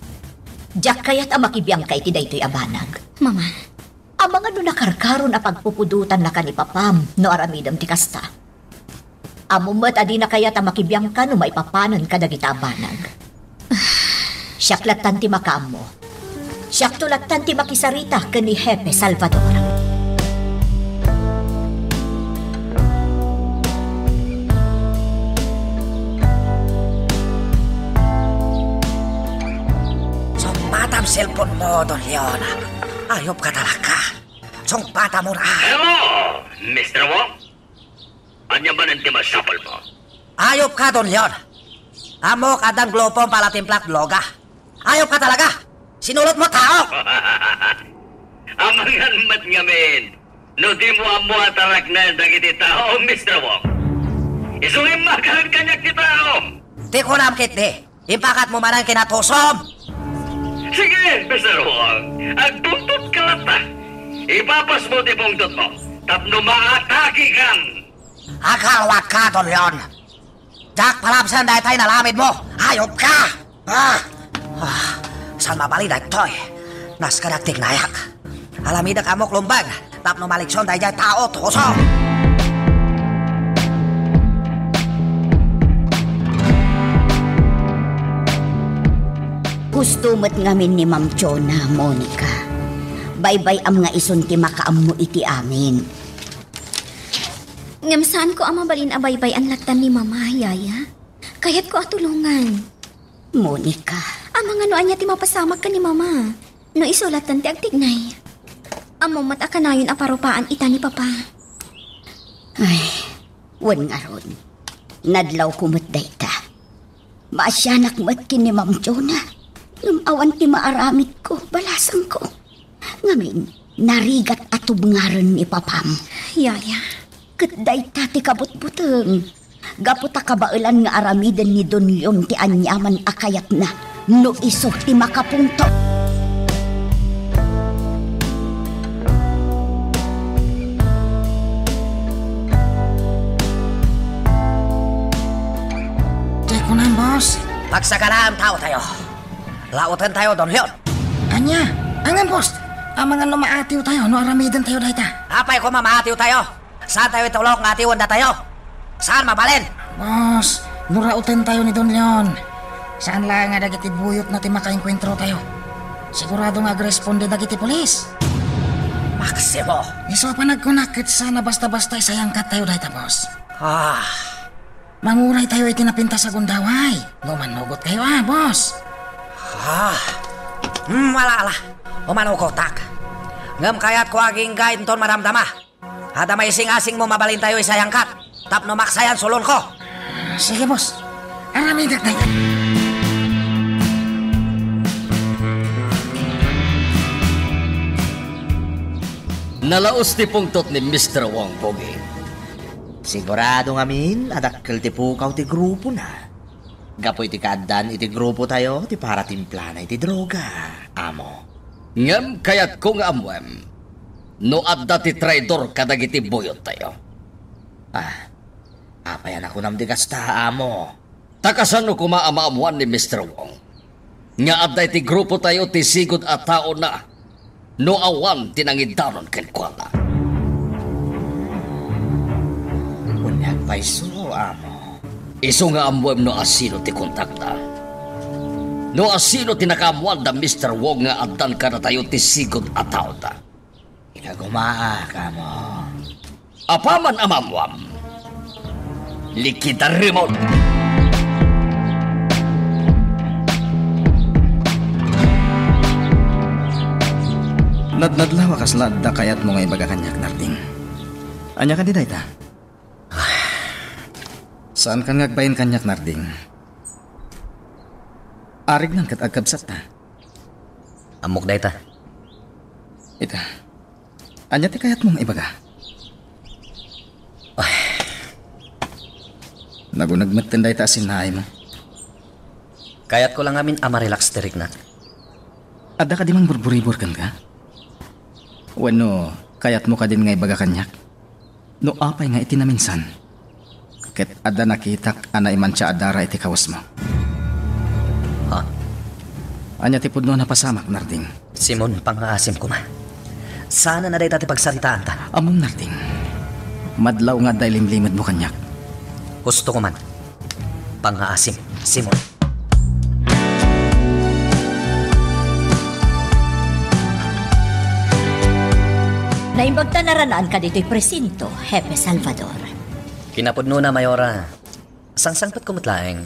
Diak kayat a makibiangka iti daytoy a banag. Mama. Amangan no nakarkaron a pagpupudotanna kan ni Papam no aramidem ti kasta. Ammom met a dina kayat a makibiangka no maipapanen kadagita a banag. Siak lattan ti makaammo. Siakto lattan ti makisarita ken ni Hepe Salvador. Sungpatam cellphone mo, Don Leon. Ayupka talaga. Sungpatam, Mura. Hello, Mister Wong. Ania manen ti masapulmo? Ayupka, Don Leon. Ammok addan grupom paratimplak droga. Ayupka talaga. Sinulotmo a tao! Amangan met ngamin no dimo ammo a taraknen dagiti tao, Mister Wong. Isu nga immakak kaniak ti tao. Ti kunam ketdi, impakatmo manen ken natusom. Sige, Mister Wong, agpungtotka latta. Ipapasmo ti pungtotmo tapno maatakekan. Agalwakka, Don Leon. Diak palabsen daytay inaramidmo. Hayopka! Ah! Ah, saan mabalin daytoy? Naskadak ti ignayak. Aramidek ammok lumbeng tapno malikson daydiay tao, tuso! Husto met ngamin ni Ma'am Chona, Monica. Baybay-am nga isun ti makaammo iti amin. Ngem saanko a mabalin a baybay-an lattan ni Mama, Yaya. Kayatko a tulongan. Monica. Amangan no ania ti mapasamak ken ni Mama. No isu lattan ti agtignay. Ammom met a kanayon a parupaan ita ni Papa. Ay, wen ngarud. Nadlawko met dayta. Maasianak met ken ni Ma'am Chona. Ngem awan ti maaramidko, balasangko. Ngamin, narigat a tubngaren ni Papam. Yaya. Ket dayta ti kabutbuteng. Gapu ta kabaelan nga aramiden ni Don Leon ti aniaman a kayatna no isu ti makapungtot. Diay kunam, boss. Pagsaganaem taotayo. Laoten tayo, Don Leon. Ania? Ngem, boss, amangan no maatiw tayo no aramiden tayo dayta. Apay koma maatiw tayo? Saan tayo itulok nga atiwen datayo? Saan mabalin? Boss, no raoten tayo ni Don Leon, saan laeng nga dagiti buyotna ti makaengkuentro tayo. Sigurado nga agresponde dagiti pulis. Maximo! Isu a panagkunak ket saan a basta-basta isayangkat tayo dayta, boss. Ah. Manguray tayo iti napintas a gundaway. No manugot kayo, ah, boss. Ah. Hmm, ala, ala. Umanugotak. Ngem kayatko agingga inton madamdama. Adda maising-asingmo mabalintayo isayangkat tapno maksayan sulonko. Sige, boss. Aramidek dayta. Nalaus ti pungtot ni Mister Wong, Pogi. Sigurado ngamin a dakkel ti pukaw ti grupona. Gapu iti kaaddaan iti grupotayo ti paratimplana iti droga, amo. Ngem kayatko nga ammoem no adda ti traidor kadagiti buyottayo. Ah, apay a nakunam ti kasta, amo? Ta kasano koma a maammoan ni Mister Wong nga adda iti grupotayo ti sigud a taona no awan ti nangidanon kenkuana? Wen, agpayso, amo. Isu nga ammoem no asino ti kontakda. No asino ti nakaammoan da Mister Wong nga addan kadatayo ti sigud a taoda. Ikagumaak, amo. Apaman a maammoam, likidaremon! Nadnadlaw a kasla adda kayatmo nga ibaga kaniak, Narding. Ania kadi dayta? Saankan nga agbain kaniak, Narding. Arignan ket agkabsatta. Ammok dayta. Ita. Ania ti kayatmo nga ibaga? Ay. Naguneg metten dayta a sinnaaymo. Kayatko la ngamin a marelax ti riknak. Adda kadi mangburburibor kenka? Wenno, kayatmo kadin nga ibaga kaniak no apay nga iti naminsan ket adda nakitak a naimantia a dara iti kawesmo? Ha? Ania ti pudno a napasamak, Narding? Simon, pangngaasim koma. Saanen a dayta ti pagsaritaanta. Ammom, Narding. Madlaw nga adda ilimlimedmo kaniak. Husto koman. Pangngaasim, Simon. Naimbag ta naran-an kaditoy presinto, Hepe Salvador. Kinapudnona, Mayora. Sangsangpetko met laeng.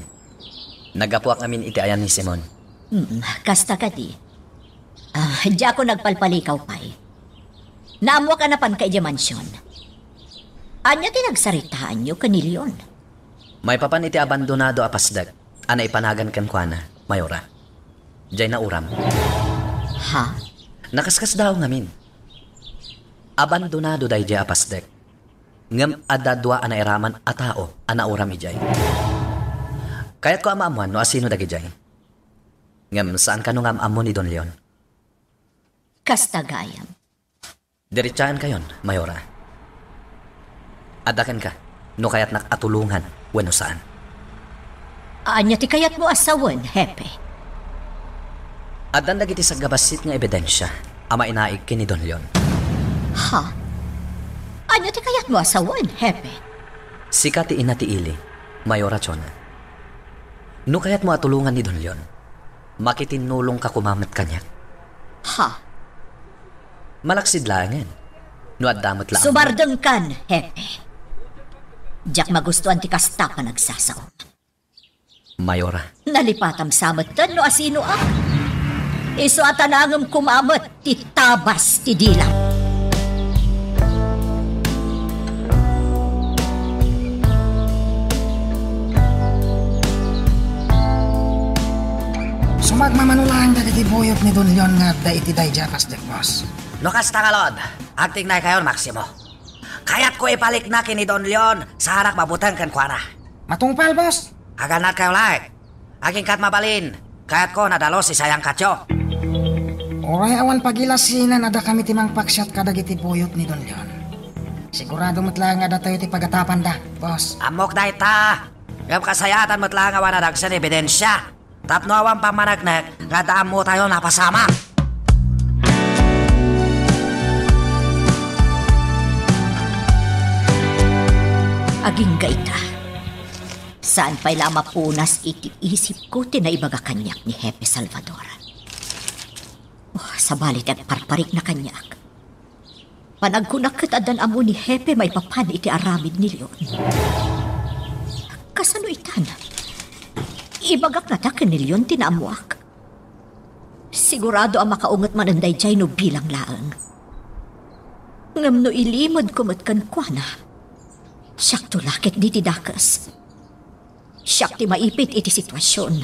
Naggapuak ngamin iti ayan ni Simon. Mm, kasta kadi. Ah, diakon nagpalpalikaw pay. Naammoak a napanka idiay mansion. Ania ti nagsaritaanyo ken ni Leon? Maipapan iti abandonado a pasdek a naipanagan kenkuana, Mayora. Diay nauram. Ha? Nakaskasdaaw ngamin. Abandonado daydiay a pasdek. Ngem adda dua a nairaman a tao a nauram idiay. Kayatko a maammoan no asino dagidiay. Ngem saan kano nga am-ammo ni Don Leon? Kasta gayam. Diritsaenkayon, Mayora. Adda kenka, no kayatnak a tulongan wenno saan. Ania ti kayatmo a sawen, Hepe? Addan dagiti saggabassit nga ebidensia a mainaig ken ni Don Leon. Ha? Ania ti kayatmo a sawen, Hepe? Sika ti ina ti ili, Mayora Chona. No kayatmo a tulongan ni Don Leon, makitinnulongka koma met kaniak. Ha? Malaksid laengen. No adda met laeng. Sumardengkan, Hepe. Diak magustuan ti kasta a panagsasaom. Mayora. Nalipatam sa metten no asinoak. Isu a tanangem koma met ti tabas ti dilam. Sumagmamano laeng dagiti buyot ni Don Leon nga adda iti daydiay a pasdek, boss. No kasta ngarud, agtignaykayon, Maximo. Kayatko ipalikna ken ni Don Leon, saanak mabuteng kenkuana. Matungpal, boss. Agannadkayo laeng. Agingkat mabalin, kayatko nadalus ti sayangkatyo. Uray awan pagilasinan, adda kami ti mangpaksiat kadagiti buyot ni Don Leon. Sigurado met laeng nga adda tayo ti pagatapanda, boss. Ammok dayta. Ngem kasayaatan met laeng a awan nadagsen ebidensia. Tapno awan pammaneknek nga adda ammotayo napasamak. Agingga ita. Saan pay la a mapunas iti isipko ti naibaga kaniak ni Hepe Salvador. Oh, sabali ti agparparikna kaniak. Panagkunak ket addan ammo ni Hepe maipapan iti aramid ni Leon. Kasano itan? Ibagak ngata ken ni Leon ti naammoak. Sigurado a makaunget manen daydiay no bilang laeng. Ngem no ilimedko met kenkuana, siakto la ketdi ti dakes. Siak ti maipit iti situasion.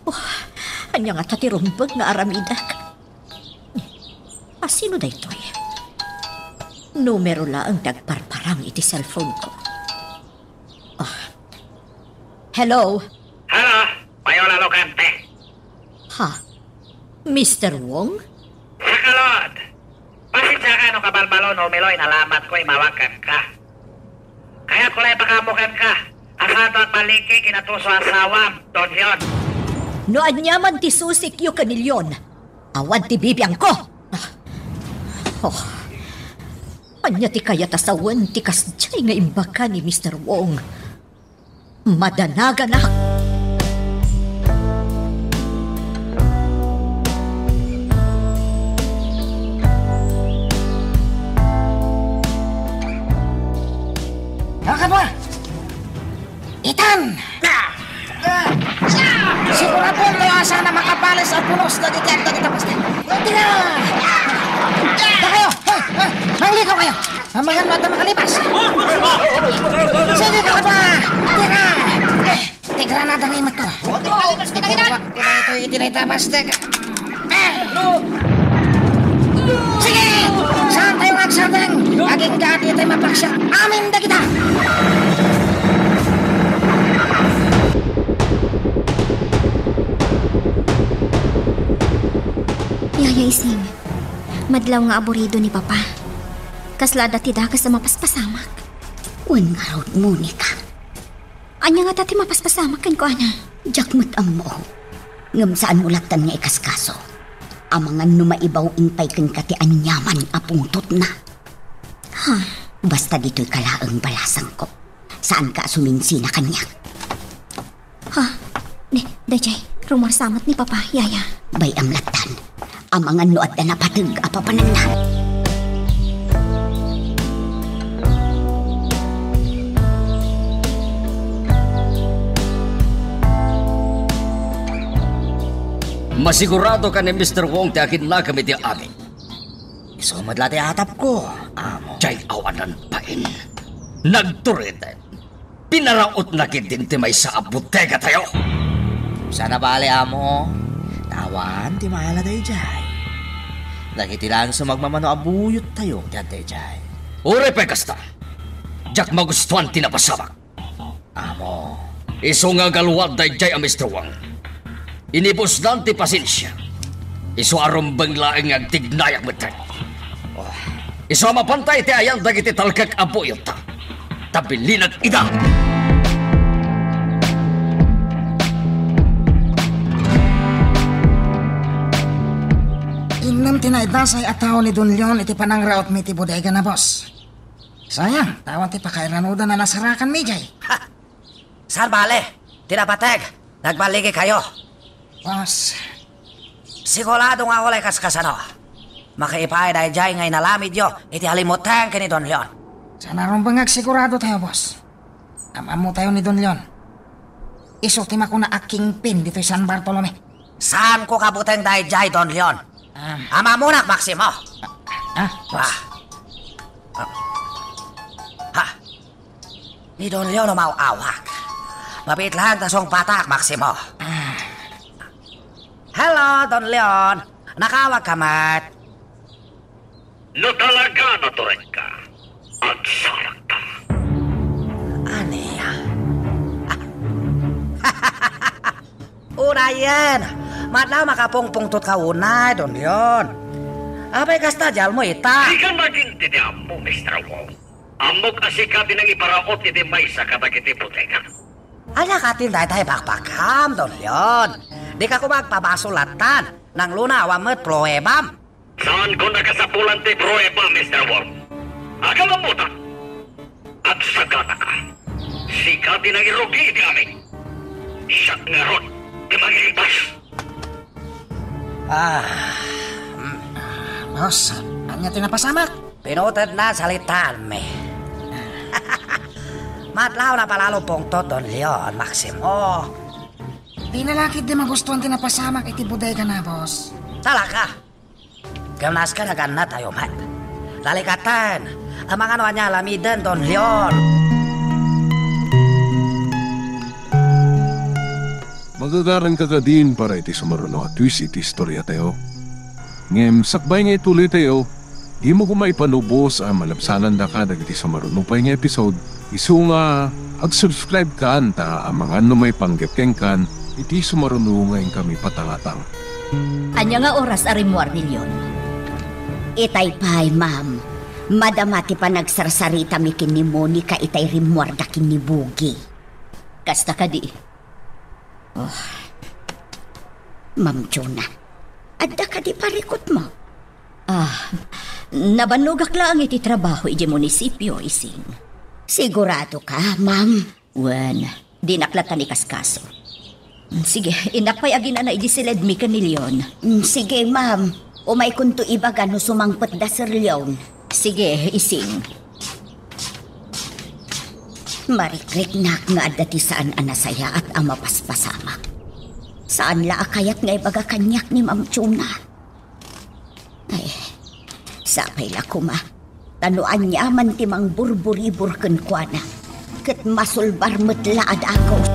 Oh, ania ngata ti rumbeng nga aramidek? Asino daytoy? Numero laeng ti agparparang iti cellphone-ko. Ah. Hello? Hello, Payola Locante. Ha? Mister Wong? Sakalot! Pasensiaka no kabalbalo no umiloy nalamatko imawag kenka. Kayatko la ipakaammo kenka a saanto agmalingki ken natuso a asawam, Don Leon. No ania man ti susikyo ken ni Leon, awan ti bibiangko. Ah. Oh. Ania ti kayat a sawen ti kasdiay nga imbaga ni Mister Wong? Madanaganak! Kakabwa! Itan! Sigurado no asana makabales a pulos dagiti agdagita pasta. Tira! Dakayo! Hoy! Hoy! Manglikaw kayo! Amangan no adda makalipas! Sige, kakabwa! Tira! Ti granada nga imatko. Iburuak ko daytoy iti dayta a pastek. Sige! Saantayo nga agsardeng! Agingga ditoy mapaksiat amin dagita! Yaya Ising, madlaw nga aburido ni Papa. Kasla adda ti dakes a mapaspasamak. Wen ngarud, Monica. Ania ngata ti mapaspasamak kenkuana? Diak met ammo. Ngem saanmo lattan nga ikaskaso. Amangan no maibaw-in pay kenka ti aniaman a pungtotna. Ha? Basta ditoyka laeng balasangko. Saanka a suminsina kaniak. Ha? Ni, dayjay, rumarsamat ni Papa, Yaya. Bay-am lattan. Amangan no adda napateg a papananna. Masigurado ka ni Mister Wong ti aginnagam iti amin. Isu met la ti atapko, amo. Jay awanan pain. Nagturiten. Pinarautna ketdin ti maysa a bodegatayo. Sana bale, amo. Awan ti maala daydiay. Dagiti laeng sumagmamano a buyottayo ti adda idiay. Uray pay kasta, diak magustuan ti napasamak. Amo. Isu nga agaluad daydiay a Mister Wang. Inibusdan ti pasensia. Isu a rumbeng laeng nga agtignayak metten. Oh. Isu a mapantay ti ayan dagiti talkek a buyotta. Ta bilinag ida. Innem ti naidasay a tao ni Don Leon iti panangrautmi iti bodega na, boss. Sayang, ta awan ti pakairanudan a nasarakanmi idiay. Ha! Saan bale? Ti napateg, nagballigikayo. Boss. Sigurado nga uray kaskasano. Makiipay daydiay nga inalamidyo iti alimutteng ken ni Don Leon. Saan a rumbeng nga agsigurado tayo, boss. Am-ammo tayo ni Don Leon. Isu ti makuna a kingpin ditoy San Bartolome. Saanko kabuteng daydiay, Don Leon. Ah. Am-ammonak, Maximo. Ah, boss. Ah. Ah. Ha? Ni Don Leon umaw-awak. Mabiit laeng ta sungbatak, Maximo. Ah. Hello, Don Leon. Nakaawagka met. No talaga naturedka, agsarakta. Ania? Unayen, matlaw makapungpungtotka unay, Don Leon. Apay kasta, dialmo ita? Dika nagintindi ammo, Mister Wong. Ammok a sika ti nangiparaut iti maysa kadagiti bodega. Ania katin dayta ibakbakam, Don Leon? Dika koma agpabasol lattan. Nangluna, awan met pruebam. Saanko nakasapulan ti prueba, Mister Wong. Agam-ammotan. Agsaganaka. Sika ti nangirugi iti amin. Siak ngarud ti mangilimpas. Ah, mm. Boss, ania ti napasamak? Pinuted na salitaanmi. Matlaw napalalo pungtot, Don Leon, Maximo. Dina la ketdi magustuan ti napasamak iti bodega na, boss. Talaga? Ken naska naganna tayo met. Lalikaten, amangan no ania alamiden, Don Leon. Magagaranka kadin para iti sumaruno a twist iti istoriatayo. Ngem sakbay nga ituloytayo, dimo koma ipanubos a malabsanandaka dagiti sumaruno pay nga episode. Isu nga ag-subscribe kan ta amangan no maipanggep kenkan iti sumaruno nga inkami patangatang. Ania nga oras a rimmuar ni Leon? Itay pay, ma'am. Madama ti panagsarsaritami ken ni Monica itay rimmuarda ken ni Bugi. Kasta kadi? Oh. Ma'am Juna, adda kadi parikutmo? Ah, nabannogak laeng iti trabaho idiay munisipio, Ising. Sigurado ka, ma'am? Wen, dinak latta ikaskaso. Sige, innak pay aginana idiay siledmi ken ni Leon. Mm, sige, ma'am. Umaykonto ibaga no sumangpetda Sir Leon. Sige, Ising. Marikriknak nga adda ti saan a nasayaat a mapaspasamak. Saan la a kayat nga ibaga kaniak ni Ma'am Juna. Ay, sapay la koma. Ta no aniaman ti mangburburibur kenkuana, ket masulbar met la a dagus.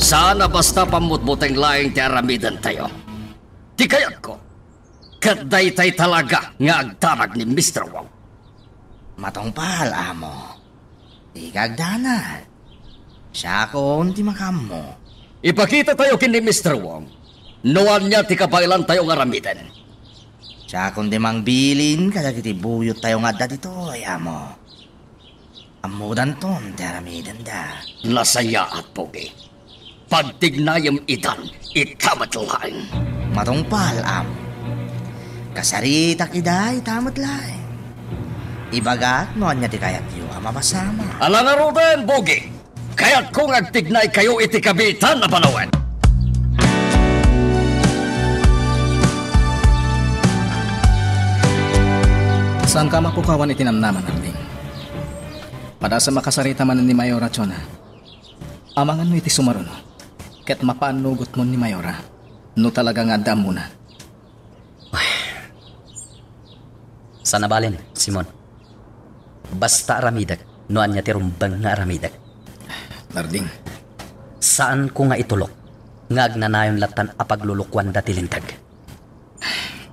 Saan a basta pammutbuteng laeng ti aramidentayo. Ti kayatko, ket daytay talaga nga agdarag ni Mister Wong. Matungpal, amo. Dika agdanag. Siakon ti makaammo. Ipakitatayo ken ni Mister Wong no ania ti kabaelantayo nga aramiden. Siakon ti mangbilin kadagiti buyottayo nga adda ditoy, amo. Ammodanton ti aramidenda. Nasayaat, Pogi. Pagtignayem idan ita met laeng. Matungpal, amo. Kasaritak ida ita met laeng. Ibagak no ania ti kayatyo a mapasamak. Ala ngaruden, Pogi. Kayatko nga agtignaykayo iti kabiitan a panawen. Saanka a mapukawan iti namnama, Nanding. Padasem a kasarita manen ni Mayora Chona. Amangan no iti sumaruno, ket mapaannugotmon ni Mayora no talaga nga adda ammona. Ay. Saan a bale, Simon. Basta aramidek no ania ti rumbeng nga aramidek. Narding. Saanko nga itulok nga agnanayon lattan a paglulukuanda ti linteg.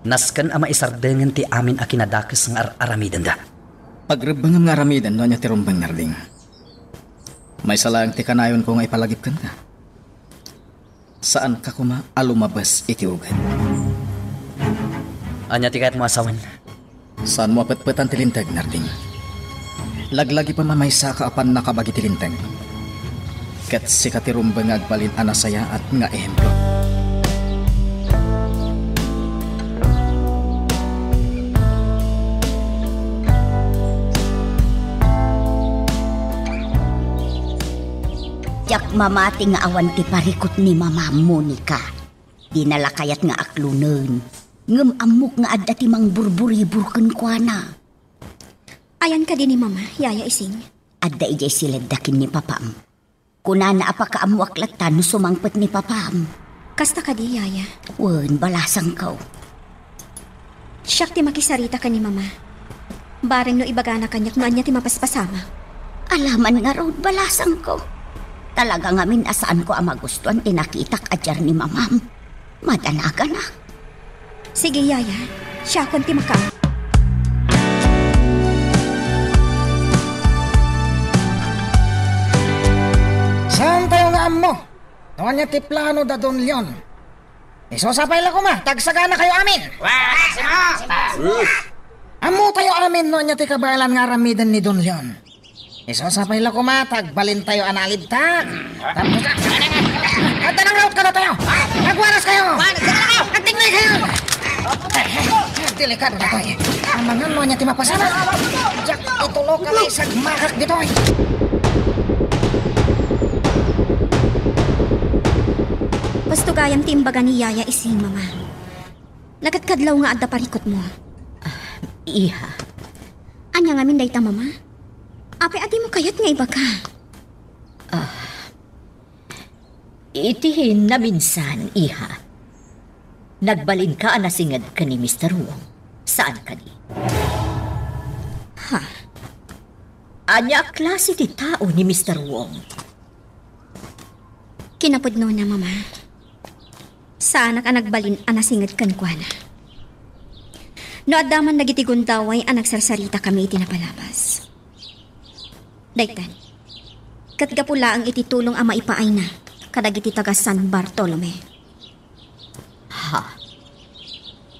Nasken a maisardengen ti amin a kinadakes nga ar-aramidenda. Pagrebbengem nga aramiden no ania ti rumbeng, Narding. Maysa laeng ti kanayonko nga ipalagip kenka. Saanka koma a lumabas iti uget. Ania ti kayatmo a sawen? Saanmo a petpetan ti linteg, Narding. Laglagipem a maysaka a pannakabagi ti linteg. Ket sika ti rumbeng nga agbalin a nasayaat nga ehemplo. Diak mamati nga awan ti parikut ni Mamam, Monica. Dina la kayat nga aklonen. Ngem ammok nga adda ti mangburburibur kenkuana. Ayan kadi ni Mama, Yaya Ising? Adda idiay siledda ken ni Papam. Kunana a pakaammoak latta no sumangpet ni Papam. Kasta kadi, Yaya? Wen, balasangko. Siak ti makisarita ken ni Mama. Bareng no ibagana kaniak no ania ti mapaspasamak. Alaman ngarud, balasangko. Talaga ngamin a saanko a magustuan ti nakitak a diar ni Mamam. Madanaganak. Sige, Yaya. Siakon ti maka. Saantayo nga ammo no ania ti plano da Don Leon. Isu sa pay la koma, ta agsaganakayo amin. Ammotayo amin no ania ti kabaelan nga aramiden ni Don Leon. Isu sa pay la koma, ta agbalintayo a nalibtak. Tapos, adda nangraot kadatayo. Agwaraskayo. Agtignaykayo. Delikado datoy. Amangan no ania ti mapasamak. Diak itulok a maisagmakak ditoy. Basto gayam ti imbaga ni Yaya Ising, Mama. Nakatkadlaw nga adda parikutmo. Ah, iha. Ania ngamin dayta, Mama? Apay a dimo kayat nga ibaga? Ah, iti naminsan, iha. Nagbalinka a nasinged ken ni Mister Wong. Saan kadi? Ha? Ania a klase ti tao ni Mister Wong? Kinapudnona, Mama. Saanak a nagbalin a nasinged kenkuana. No adda man dagiti gundaway a nagsarsaritami iti napalabas. Daytan, ket gapu laeng iti tulong a maipaayna kadagiti taga San Bartolome. Ha?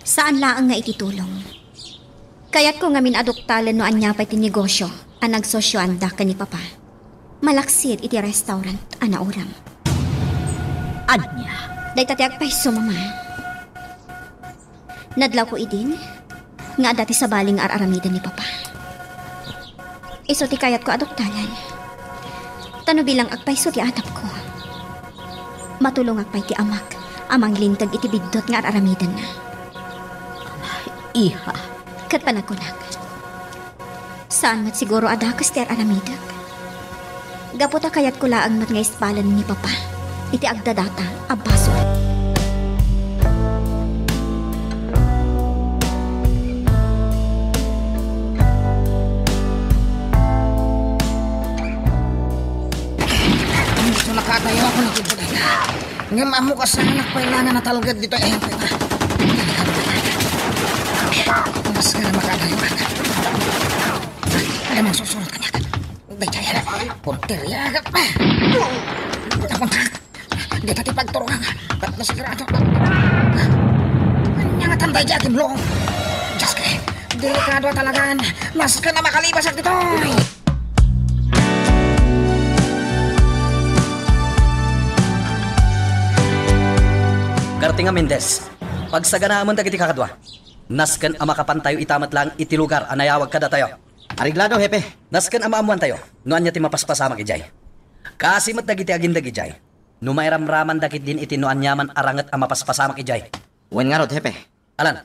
Saan laeng nga iti tulong. Kayatko ngamin a duktalen no ania pay ti negosio a nagsosioanda ken ni Papa. Malaksid iti restaurant a nauram. Ania? Dayta ti agpayso, Mama. Nadlawko idin nga adda ti sabali nga ar-aramiden ni Papa. Isu ti kayatko a duktalen. Ta no bilang agpayso ti atapko, matulongak pay ti amak a manglinteg iti biddut nga ar-aramidenna. Iha. Ket panagkunak, saan met siguro a dakes ti ar-aramidek. Gapu ta kayatko laeng met nga isbalen ni Papa iti agdadata a basol. Gusto nakatayo ako ng tubig. Ngem ammok a saanak pay laeng a natalged ditoy. Mas nga na makatayo. Ano mang susunod kaniak? Dayta yan. Porteria agap. Napunta. Dita ti pagturungan. Ba't na sigurado? Anya nga tanday di agimlong? Diyos ko, delikado talaga. Mas ka na makalibas at ito. Gartinga Mendez, pagsaganaamon dagiti kakadua. Nasken a makapantayo ita met laeng iti lugar a nayawag kadatayo. Areglado, Hepe. Nasken a maammoantayo no ania ti mapaspasamak idiay. Kaasi met dagiti agindeg idiay. No mairamramanda ketdin iti no aniaman a ranget a mapaspasamak idiay. Wen ngarud, Hepe. Alan,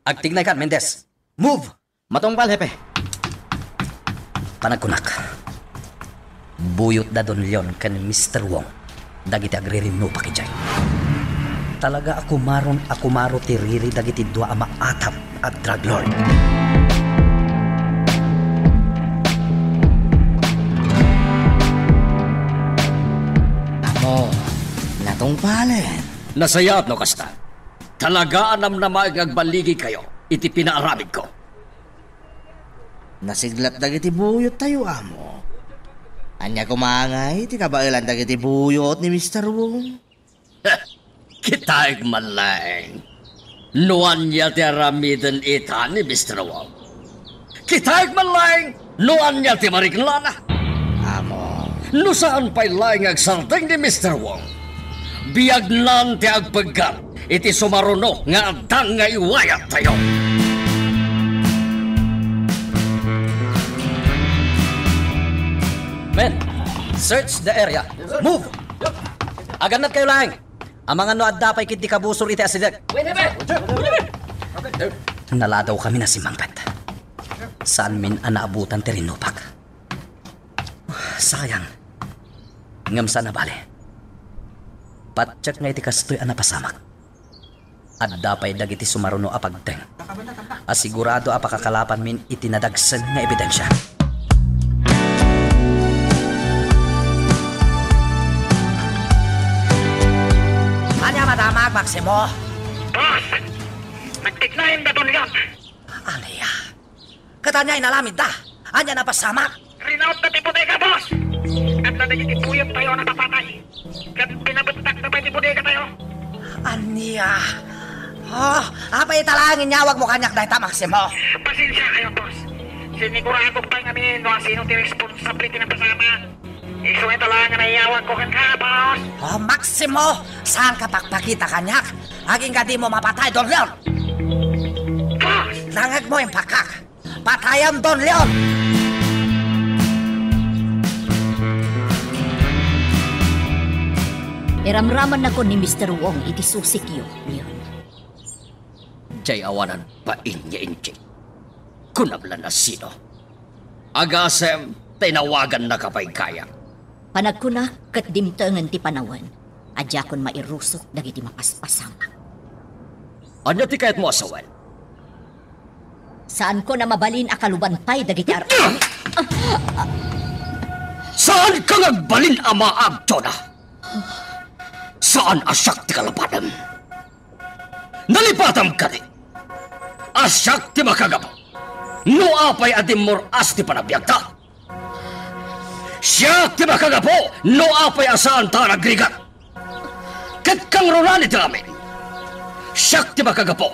agtignaykan, Mendez. Move! Matungpal, Hepe. Panagkunak, buyot da Don Leon ken Mister Wong dagiti agririnnupak idiay. Talaga a kumaron a kumaro ti riri dagiti dua a maatap a drug lord. Balen. Nasayaat no kasta. Talaga a namnamaek nga agballigikayo iti pinaaramidko. Nasiglat dagiti buyottayo, amo. Ania koma ngay ti kabaelan dagiti buyot ni Mister Wong? Kitaek man laeng no ania ti aramiden ita ni Mister Wong. Kitaek man laeng no ania ti mariknana. Amo. No saan pay laeng nga agsardeng ni Mister Wong, biagnan ti agpeggat iti sumaruno nga adda nga iwayattayo. Men, search the area. Move! Agannad kayo laeng. Amangan no adda pay ketdi kabusor iti asideg. Naladawkamin a simmangpet. Saanmin a naabutan ti rinnupak. Sayang. Ngem saan a bale. Patiek nga iti kastoy a napasamak, adda pay dagiti sumaruno a pagteng a sigurado a pakakalapanmin iti nadagsen nga ebidensia. Ania madamag, Maximo? Boss! Nagtiknayen da Don Leon! Ania? Ket ania inaramidda? Ania napasamak? Rinautda ti bodega, boss! Adda dagiti buyottayo a napapatay. Ket pinabettakda pay ti bodegatayo. Ania? Oh, apay ita laeng inyawagmo kaniak dayta, Maximo? Pasensiakayo, boss. Siniguradok pay ngamin no asino ti responsable iti napasamak. Isu ita laeng nga naiyawagko kenka, boss. Oh, Maximo, saanka pakpakita kaniak. Agingga dimo mapatay, Don Leon. Boss! Nangngegmo, impakak. Patayam, Don Leon! Iramramannakon ni Mister Wong iti susikyo, Leon. Diay awanan bain nga injik. Kunam la no sino. Agasem ta inawagannaka pay gayak. Panagkunak ket dimtengen ti panawen a diakon mairusok dagiti mapaspasamak. Ania ti kayatmo a sawen? Saanko a mabalin a kalubantay dagiti ar- Saanka nga agbalin a maag, Jonah? Saan a siak ti kalabanem. Nalipatam kadi a siak ti makagapu no apay a dimmur-as ti panabiagta. Siak ti makagapu no apay a saanta a nagrigat. Ket kangrunaan iti amin, siak ti makagapu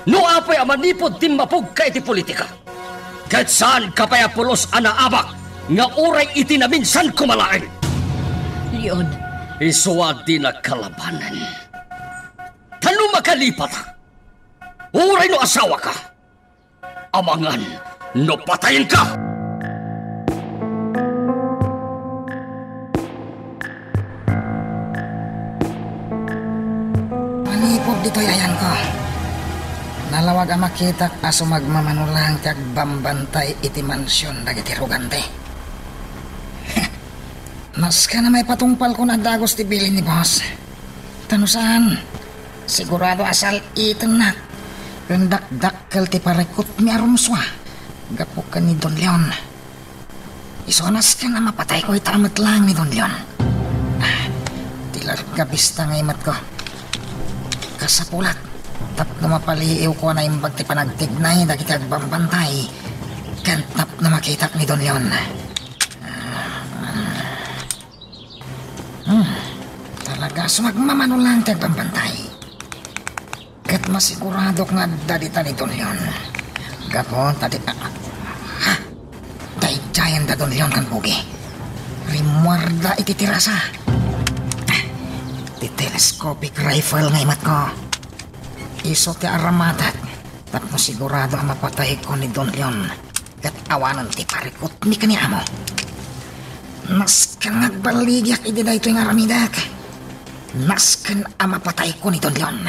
no apay a manipud timmapugka iti politika. Ket saanka pay a pulos a naabak nga uray iti naminsan koma laeng. Leon. Isu a dinak kalabanen. Ta no makalipatak, uray no asawaka, amangan no patayenka. Manipud ditoy ayanko, nalawag a makitak a sumagmamano laeng ti agbambantay iti mansion dagiti rugante. Nasken a maipatungpalko nga adda dagus ti bilin ni boss. Ta no saan, sigurado a sal-itennak ken dakdakkel ti parikutmi a rumsua gapu ken ni Don Leon. Isu a nasken a mapatayko ita met laeng ni Don Leon. Ah, ti larga bista nga imatko. Kasapulat, tapno mapaliiwko a naimbag ti panagtignay dagiti agbambantay, ken tapno makitak ni Don Leon. Hmm, talaga, sumagmamano laeng ti agbambantay. Ket masiguradok nga adda dita ni Don Leon. Gapu ta di, ah, ha? Daydiayen da Don Leon ken Pogi. Rimmuarda iti terasa. Ah, ti telescopic rifle nga imatko. Isu ti aramatak tapno sigurado a mapatayko ni Don Leon ket awanen ti parikutmi ken ni amo. Nasken nga agballigiak iti daytoy nga aramidek. Nasken a mapatayko ni Don Leon.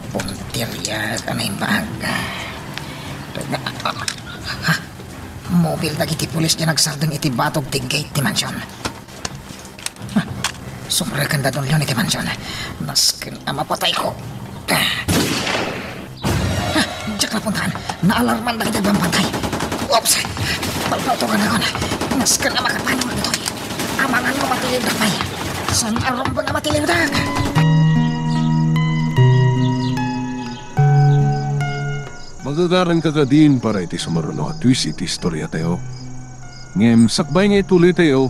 Puntiria ka na imbag. Ha? Mobil dagiti pulis ti nagsardeng iti batog ti gate ti mansion. Subreken da Don Leon iti mansion. Nasken a mapatayko. Ah, diak napuntahan. Naalarman dagiti agbambantay. Oops! Palpaltugan akon. Nasken a makapanol ditoy. Amangan no mati Ay, saan a rumbeng a matiliwdak? Magagaranka kadin para iti sumaruno a twist iti istoriatayo. Ngem sakbay nga ituloytayo,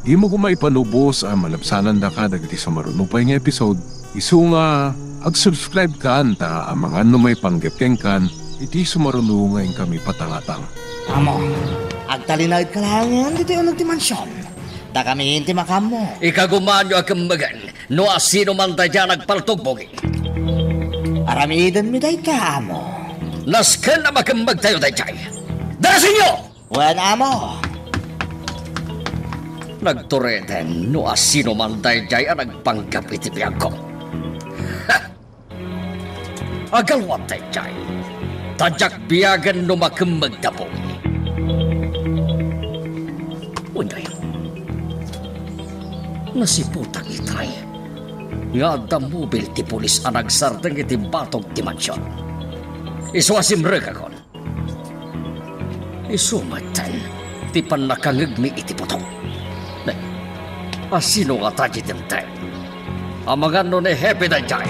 dimo koma ipanubos a malabsanandaka dagiti sumaruno pay nga episode, isu nga ag-subscribe kan ta amangan no maipanggep kenkan iti sumaruno nga inkami patangatang. Amo, agtalinaedka laengen ditoy uneg ti mansion. Dakamin ti makaammo. Ikagumaanyo a kemmegen no asino man daydiay a nagpaltog, Bogi. Aramidenmi dayta, amo. Nasken a makemmegtayo daydiay. Darasenyo! Wen, amo. Nagturiten no asino man daydiay a nagpanggep iti biagko. Agalwat daydiay, ta diak biagen no makemmegda, Bogi. Uy, nasiputak itay nga adda mobil ti pulis a nagsardeng iti batog ti mansion. Isu a simrekakon. Isu metten ti pannakangegmi iti putok. Ne, asino ngata ti dimteng? Amangan no ni Hepe daydiay.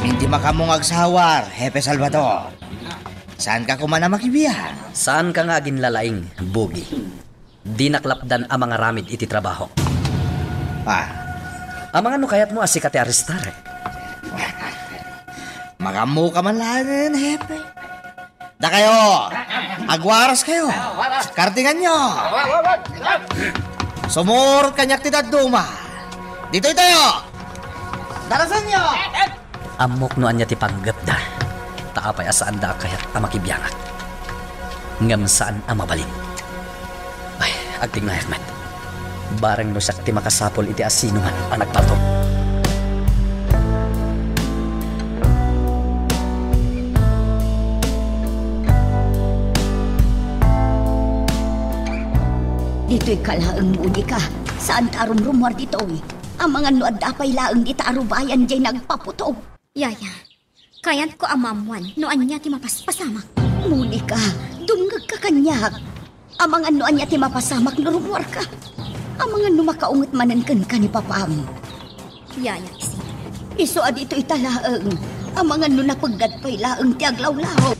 Iti makaammo nga agsawar, Hepe Salvador. Saanka koma a makibiag? Saanka nga aginlalaing, Bogi. Dinak lapdan a mangaramid iti trabahok. Ah. Amangan no kayatmo a sika ti arestarek. Makaammoka man laengen, Hepe. Dakayo, agwaraskayo. Kardinganyo. Sumurot kaniak ti dadduma. Ditoytayo. Darasenyo. Ammok no ania ti panggepda, ta apay a saanda a kayat a makibiangak. Ngem saan a mabalin. Ay, agtingnayak met. Bareng no siak ti makasapul iti asinoman a nagpaltog. Ditoyka laeng, Monica. Saanta a rumrumuar ditoy. Amangan no adda pay laeng dita a rubayan diay nagpaputog. Yaya, kayatko a maammuan no ania ti mapaspasamak. Monica, dumngegka kaniak. Amangan no ania ti mapasamak no rummuarka. Amangan no makaunget manen kenka ni papam. Yaya, isi. Isu a ditoyta laeng. Amangan no napeggad pay laeng ti aglawlaw.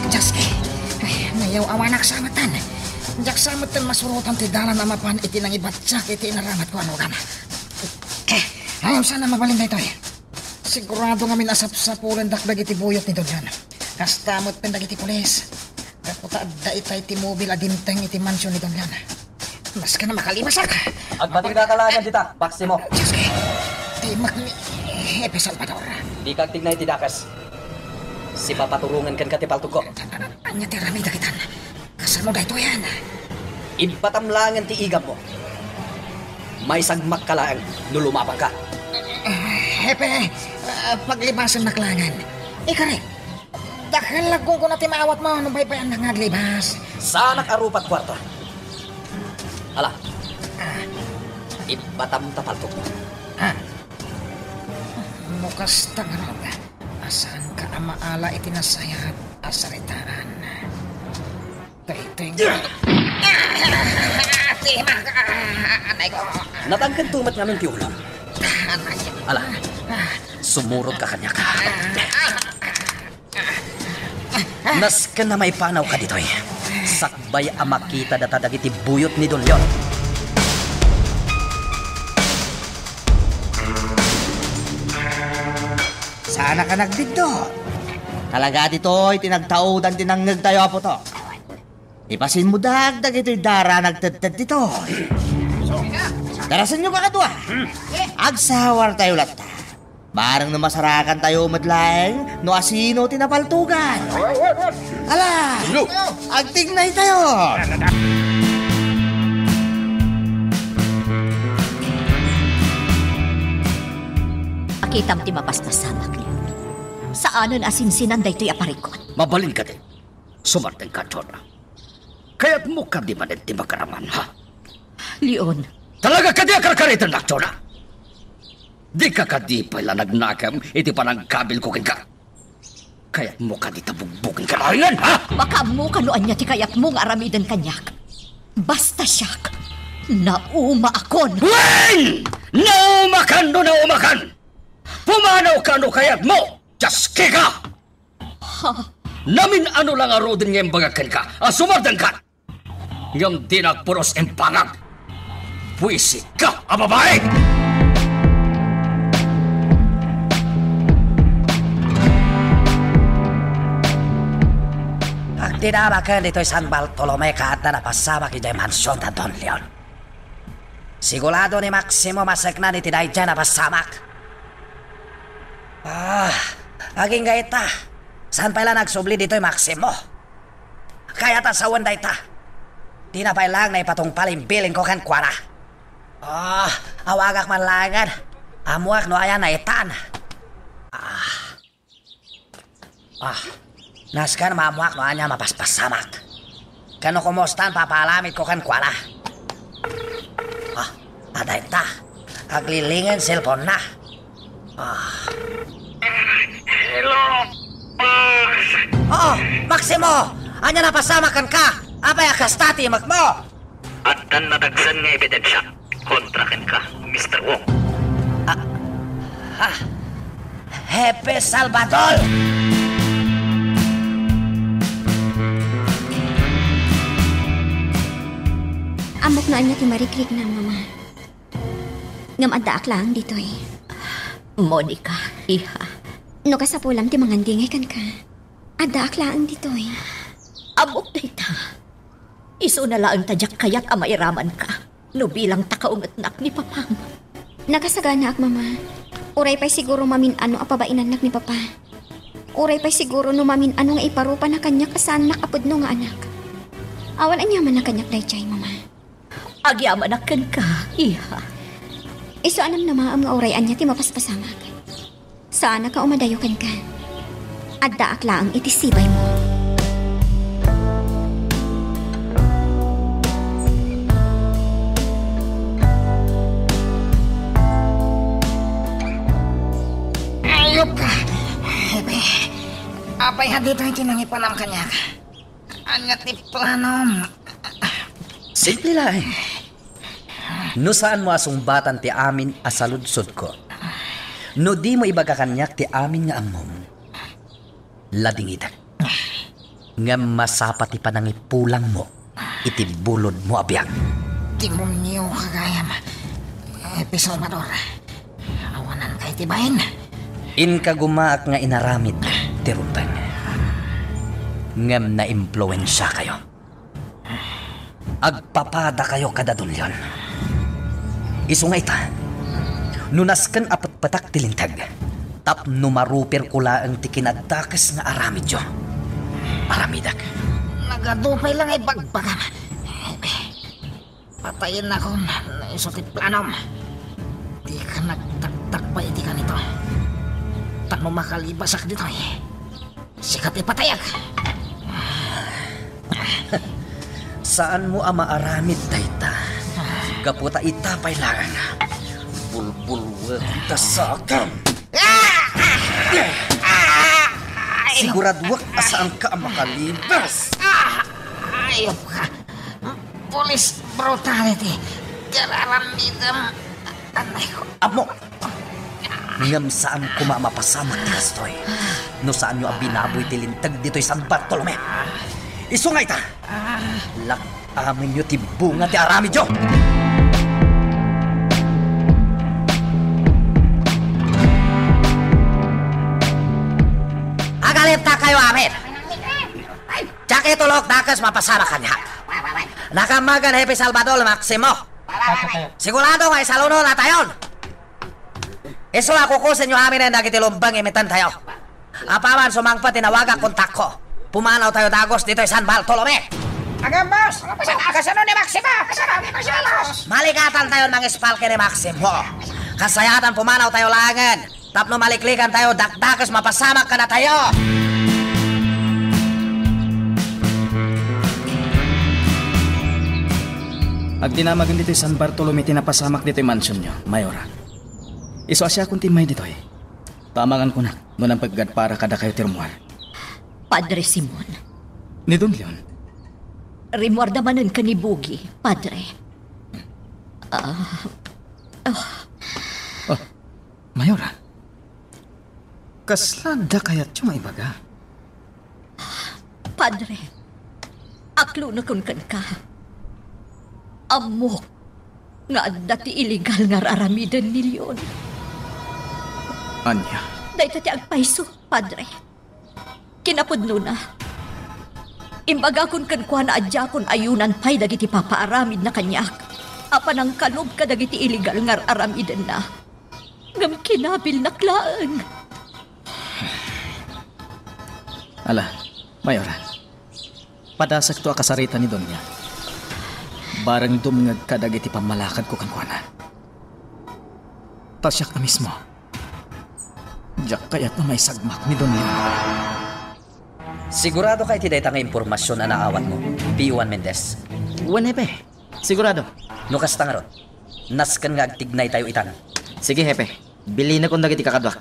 Dios, eh. Ay, nayaw-awanak sa metten. Diak sa metten masurotan ti dalan a mapan iti nangibatiak iti inaramidko a rugan. Eh, awan sana mabalin daytoy. Sigurado ngamin a sapsapulendak dagiti buyot ni Don Leon. Kasta metten dagiti pulis. Gapu ta adda itay ti mobil a dimteng iti mansion ni Don Leon. Maski na makalimasak. Agpatingga ka laeng dita, baksimo. Dios, eh. Timak ni Hepe Salvador. Dika agtignay ti dakes. Sipapaturongen kenka ti paltogko. Ania ti aramidek itan? Kasano daytoyen? Ibbatam laengen ti igammo. Maisagmakka laeng no lumapangka. Eh, Hepe, ah, paglibasennak laengen. Ikari, dakkel la gunggon ti maawatmo no baybayannak nga aglibas. Saanak a rupat kuarta. Ala, ah, ibbatam ta paltogmo. Ah. No kasta ngarud, a saanka a maala iti nasayaat a saritaan. Daytoy nga, ah, timak, ah, anay ko. Natangkedto met ngamin ti ulom. Anay. Ala, sumurotka kaniak. Nasken a maipanawka ditoy. Sakbay a makita data dagiti buyot ni Don Leon. Saanaka nagbiddut. Talaga ditoy ti nagtaudan ti nangngegtayo a putok. Ipasimmudak dagitoy dara nagtedted ditoy. Darasenyo kakadua. Agsawartayo latta. Bareng no masarakantayo met laeng no asino ti napaltogan. Ala, agtignaytayo. Makitam ti mapaspasamak, Leon. Saanen a sinsinan daytoy a parikut. Mabalin kadi, sumardengka, Jonah. Kayatmo kadi manen ti magaraman, ha? Leon. Talaga kadi a karkaritennak, Jonah? Dika kadi pay la nagnakem iti panangkabilko kenka? Kayatmo kadi ta bugbugenka laengen, ha? Makaammoka no ania ti kayatmo nga aramiden kaniak. Basta siak, naumaakon. Wen! Naumakan no naumakan! Pumanawka no kayatmo! Diaskika! Ha? Namin-ano la ngaruden nga imbagak kenka a sumardengkan. Ngem dinak puros impangag. Buisit ka a babai! Agdidamaken ditoy San Bartolome ket adda napasamak idiay mansion da Don Leon. Sigurado ni Maximo maseknan iti daydiay napasamak. Ah, agingga ita. Saan pay la nagsubli ditoy Maximo? Kayat a sawen dayta. Dina pay laeng naipatungpal imbilinko kenkuana. Ah, awagak man laengen. Ammoak no aya naitan. Ah. Ah, nasken ammoak no ania mapaspasamak. Ken no kumustan papaaramidko kenkuana. Ah, adda ita. Aglilingen cellphone-na. Ah. Hello, boss! Oh, Maximo! Ania napasamak kenka? Apay a kasta ti imekmo? Addan nadagsen nga ebidensia kontra kenka, Mister Wong. Ah, ah, Hepe Salvador! Ammok no ania ti marikriknam, Mama. Ngem addaak laeng ditoy. Monica, iha. No kasapulam ti mangandingay kenka, addaak laeng ditoy. Ammok dayta. Isuna laeng ta diak kayat a mairamanka no bilang ta kaungetnak ni Papam. Nakasaganaak, Mama. Uray pay siguro mamin-ano a pabainannak ni Papa. Uray pay siguro no mamin-ano nga iparupana kaniak a saannak a pudno nga anak. Awan aniamanna kaniak daydiay, Mama. Agyamanak kenka, iha. Isu a namnamaem nga uray ania ti mapaspasamak. Saanak a umadayo kenka. Addaak laeng iti sibaymo. Ayop ka! Hepe, apay a ditoy ti nangipanam kaniak? Ania ti planom? Simple laeng. No saanmo a sungbatan ti amin a saludsodko, no dimo ibaga kaniak ti amin nga ammom, ladingitek. Ngem masapa ti panangipulangmo iti bulodmo a biag. Demonio ka gayam, Hepe Salvador. Awananka iti bain. Inkagumaak nga inaramid ti rumbeng. Ngem naimpluensiakayo. Agpapadakayo kada Don Leon. Isu nga ita, no nasken a petpetak ti linteg, tapno marupirko laeng ti kinadakes nga aramidyo, aramidek. Nagadu pay la nga ibagbagam. Patayennakon no isu ti planom. Dika nagtaktak pay iti kanito. Tapno makalibasak ditoy, sika ti patayek. Saanmo a maaramid dayta. Gapu ta ita pay laeng, bulbulwek ta sakem. Siguraduek a saanka a makalibas. Ayop ka. Police brutality ti ar-aramidem. Anay ko. Ammo. Ngem saan koma a mapasamak ti kastoy no saanyo a binaboy ti linteg ditoy San Bartolome. Isu nga ita, lak-amenyo ti bunga ti aramidyo. Agaliptakayo amin. Diak itulok dakes mapasamak kaniak. Nakammagan Hepe Salvador Maximo. Sigurado nga isalunonatayon. Isu a kukusenyo aminen dagiti lumbeng imitentayo. Apaman sumangpet ti nawagak kontakko, pumanawtayo dagus ditoy San Bartolome. Agam, boss! Kasano ni Maximo? Kasano ni Maximo, boss? Malikatantayon mangispalki ni Maximo. Kasayatan pumanawtayo laengen. Tapno maliklikantayo, dakdakes mapasamak kadatayo. Agdinamagen ditoy San Bartolome ti napasamak ditoy mansionyo, Mayora. Isu a siakon ti immay ditoy. Ta amangan kunak no napeggad para kadakayo ti rummuar. Padre Simon. Ni Don Leon. Rimmuarda manen ken ni Bugi, Padre. Ah, ah. Oh, Mayora. Kasla adda kayatyo maibaga? Padre, aklonekon kenka. Ammok nga adda ti illegal nga ar-aramiden ni Leon. Ania? Dayta ti agpayso, Padre. Kinapudnona, imbagakon kenkuana a diakon ayunan pay dagiti papaaramidna kaniak a panangkalub kadagiti illegal nga ar-aramidenna. Ngem kinabilnak laeng. Ala, Mayora, padasekto a kasarita ni Doña. Bareng dumngegka dagiti pammalakadko kenkuana. Ta siak a mismo, diak kayat a maisagmak ni Don Leon. Sigurado ka iti dayta nga impormasion a naawatmo, P O one Mendez? Wen, Hepe. Sigurado. No kasta ngarud, nasken nga agtignaytayo itan. Sige, Hepe. Bilinekon dagiti kakaduak.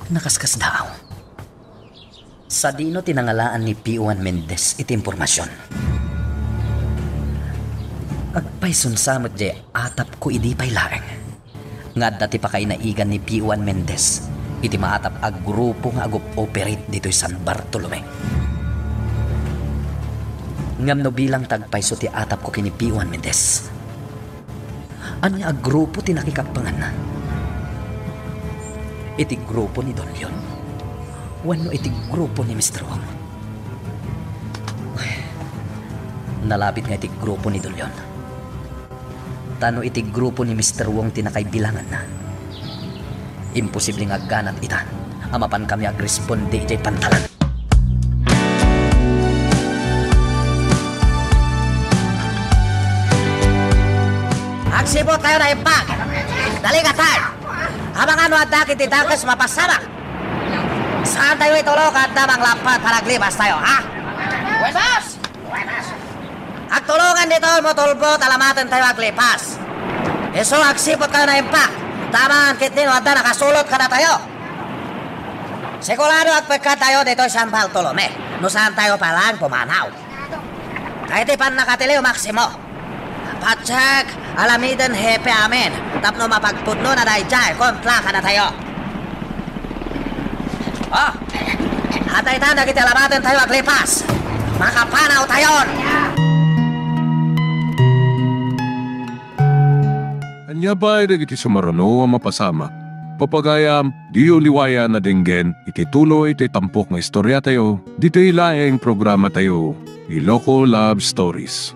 Nakaskasdaaw. Sadino ti nangalaan ni P O one Mendez iti impormasion? Agpayson sa met diay atapko idi pay laeng nga adda ti pakainaigan ni P O one Mendez iti maatap a grupo nga agup-operate ditoy San Bartolome. Ngem no bilang ta agpayso ti atapko ken ni P O one Mendez, ania a grupo ti nakikappanganna? Iti grupo ni Don Leon? Wenno iti grupo ni Mister Wong? Nalabit nga iti grupo ni Don Leon. Ta no iti grupo ni Mister Wong ti nakaibilanganna, imposible nga agganat ita a mapankami agresponde idiay pantalan. Agsiput tayo na imbag. Dali ka tayo. Amangan no adda iti dakes mapasamak. Saan tayo itulo kadda manglappat para aglipas tayo, ha? Buenas! Agtulongan dito mo tulbo ta lamaten tayo aglipas. Isu agsiput kayo na impak. Taman kitni no adda nakasulot kada tayo. Sigurado agpekka tayo dito San Bartolome. No saan tayo palang pumanaw. Kay ti pannakatiliw, Maximo. Patsek, alamiden hepe amin, tapno mapagpudno na daydiay kontra kadatayo. Oh, adda itan dagiti alabaten tayo aglipas. Makapanaw tayon. Ania pay dagiti sumaruno a mapasamak? Papagayam, diyo liwayan a denggen iti tuloy ti tampok nga istoriatayo, ditoy laeng programatayo, Iloko Love Stories.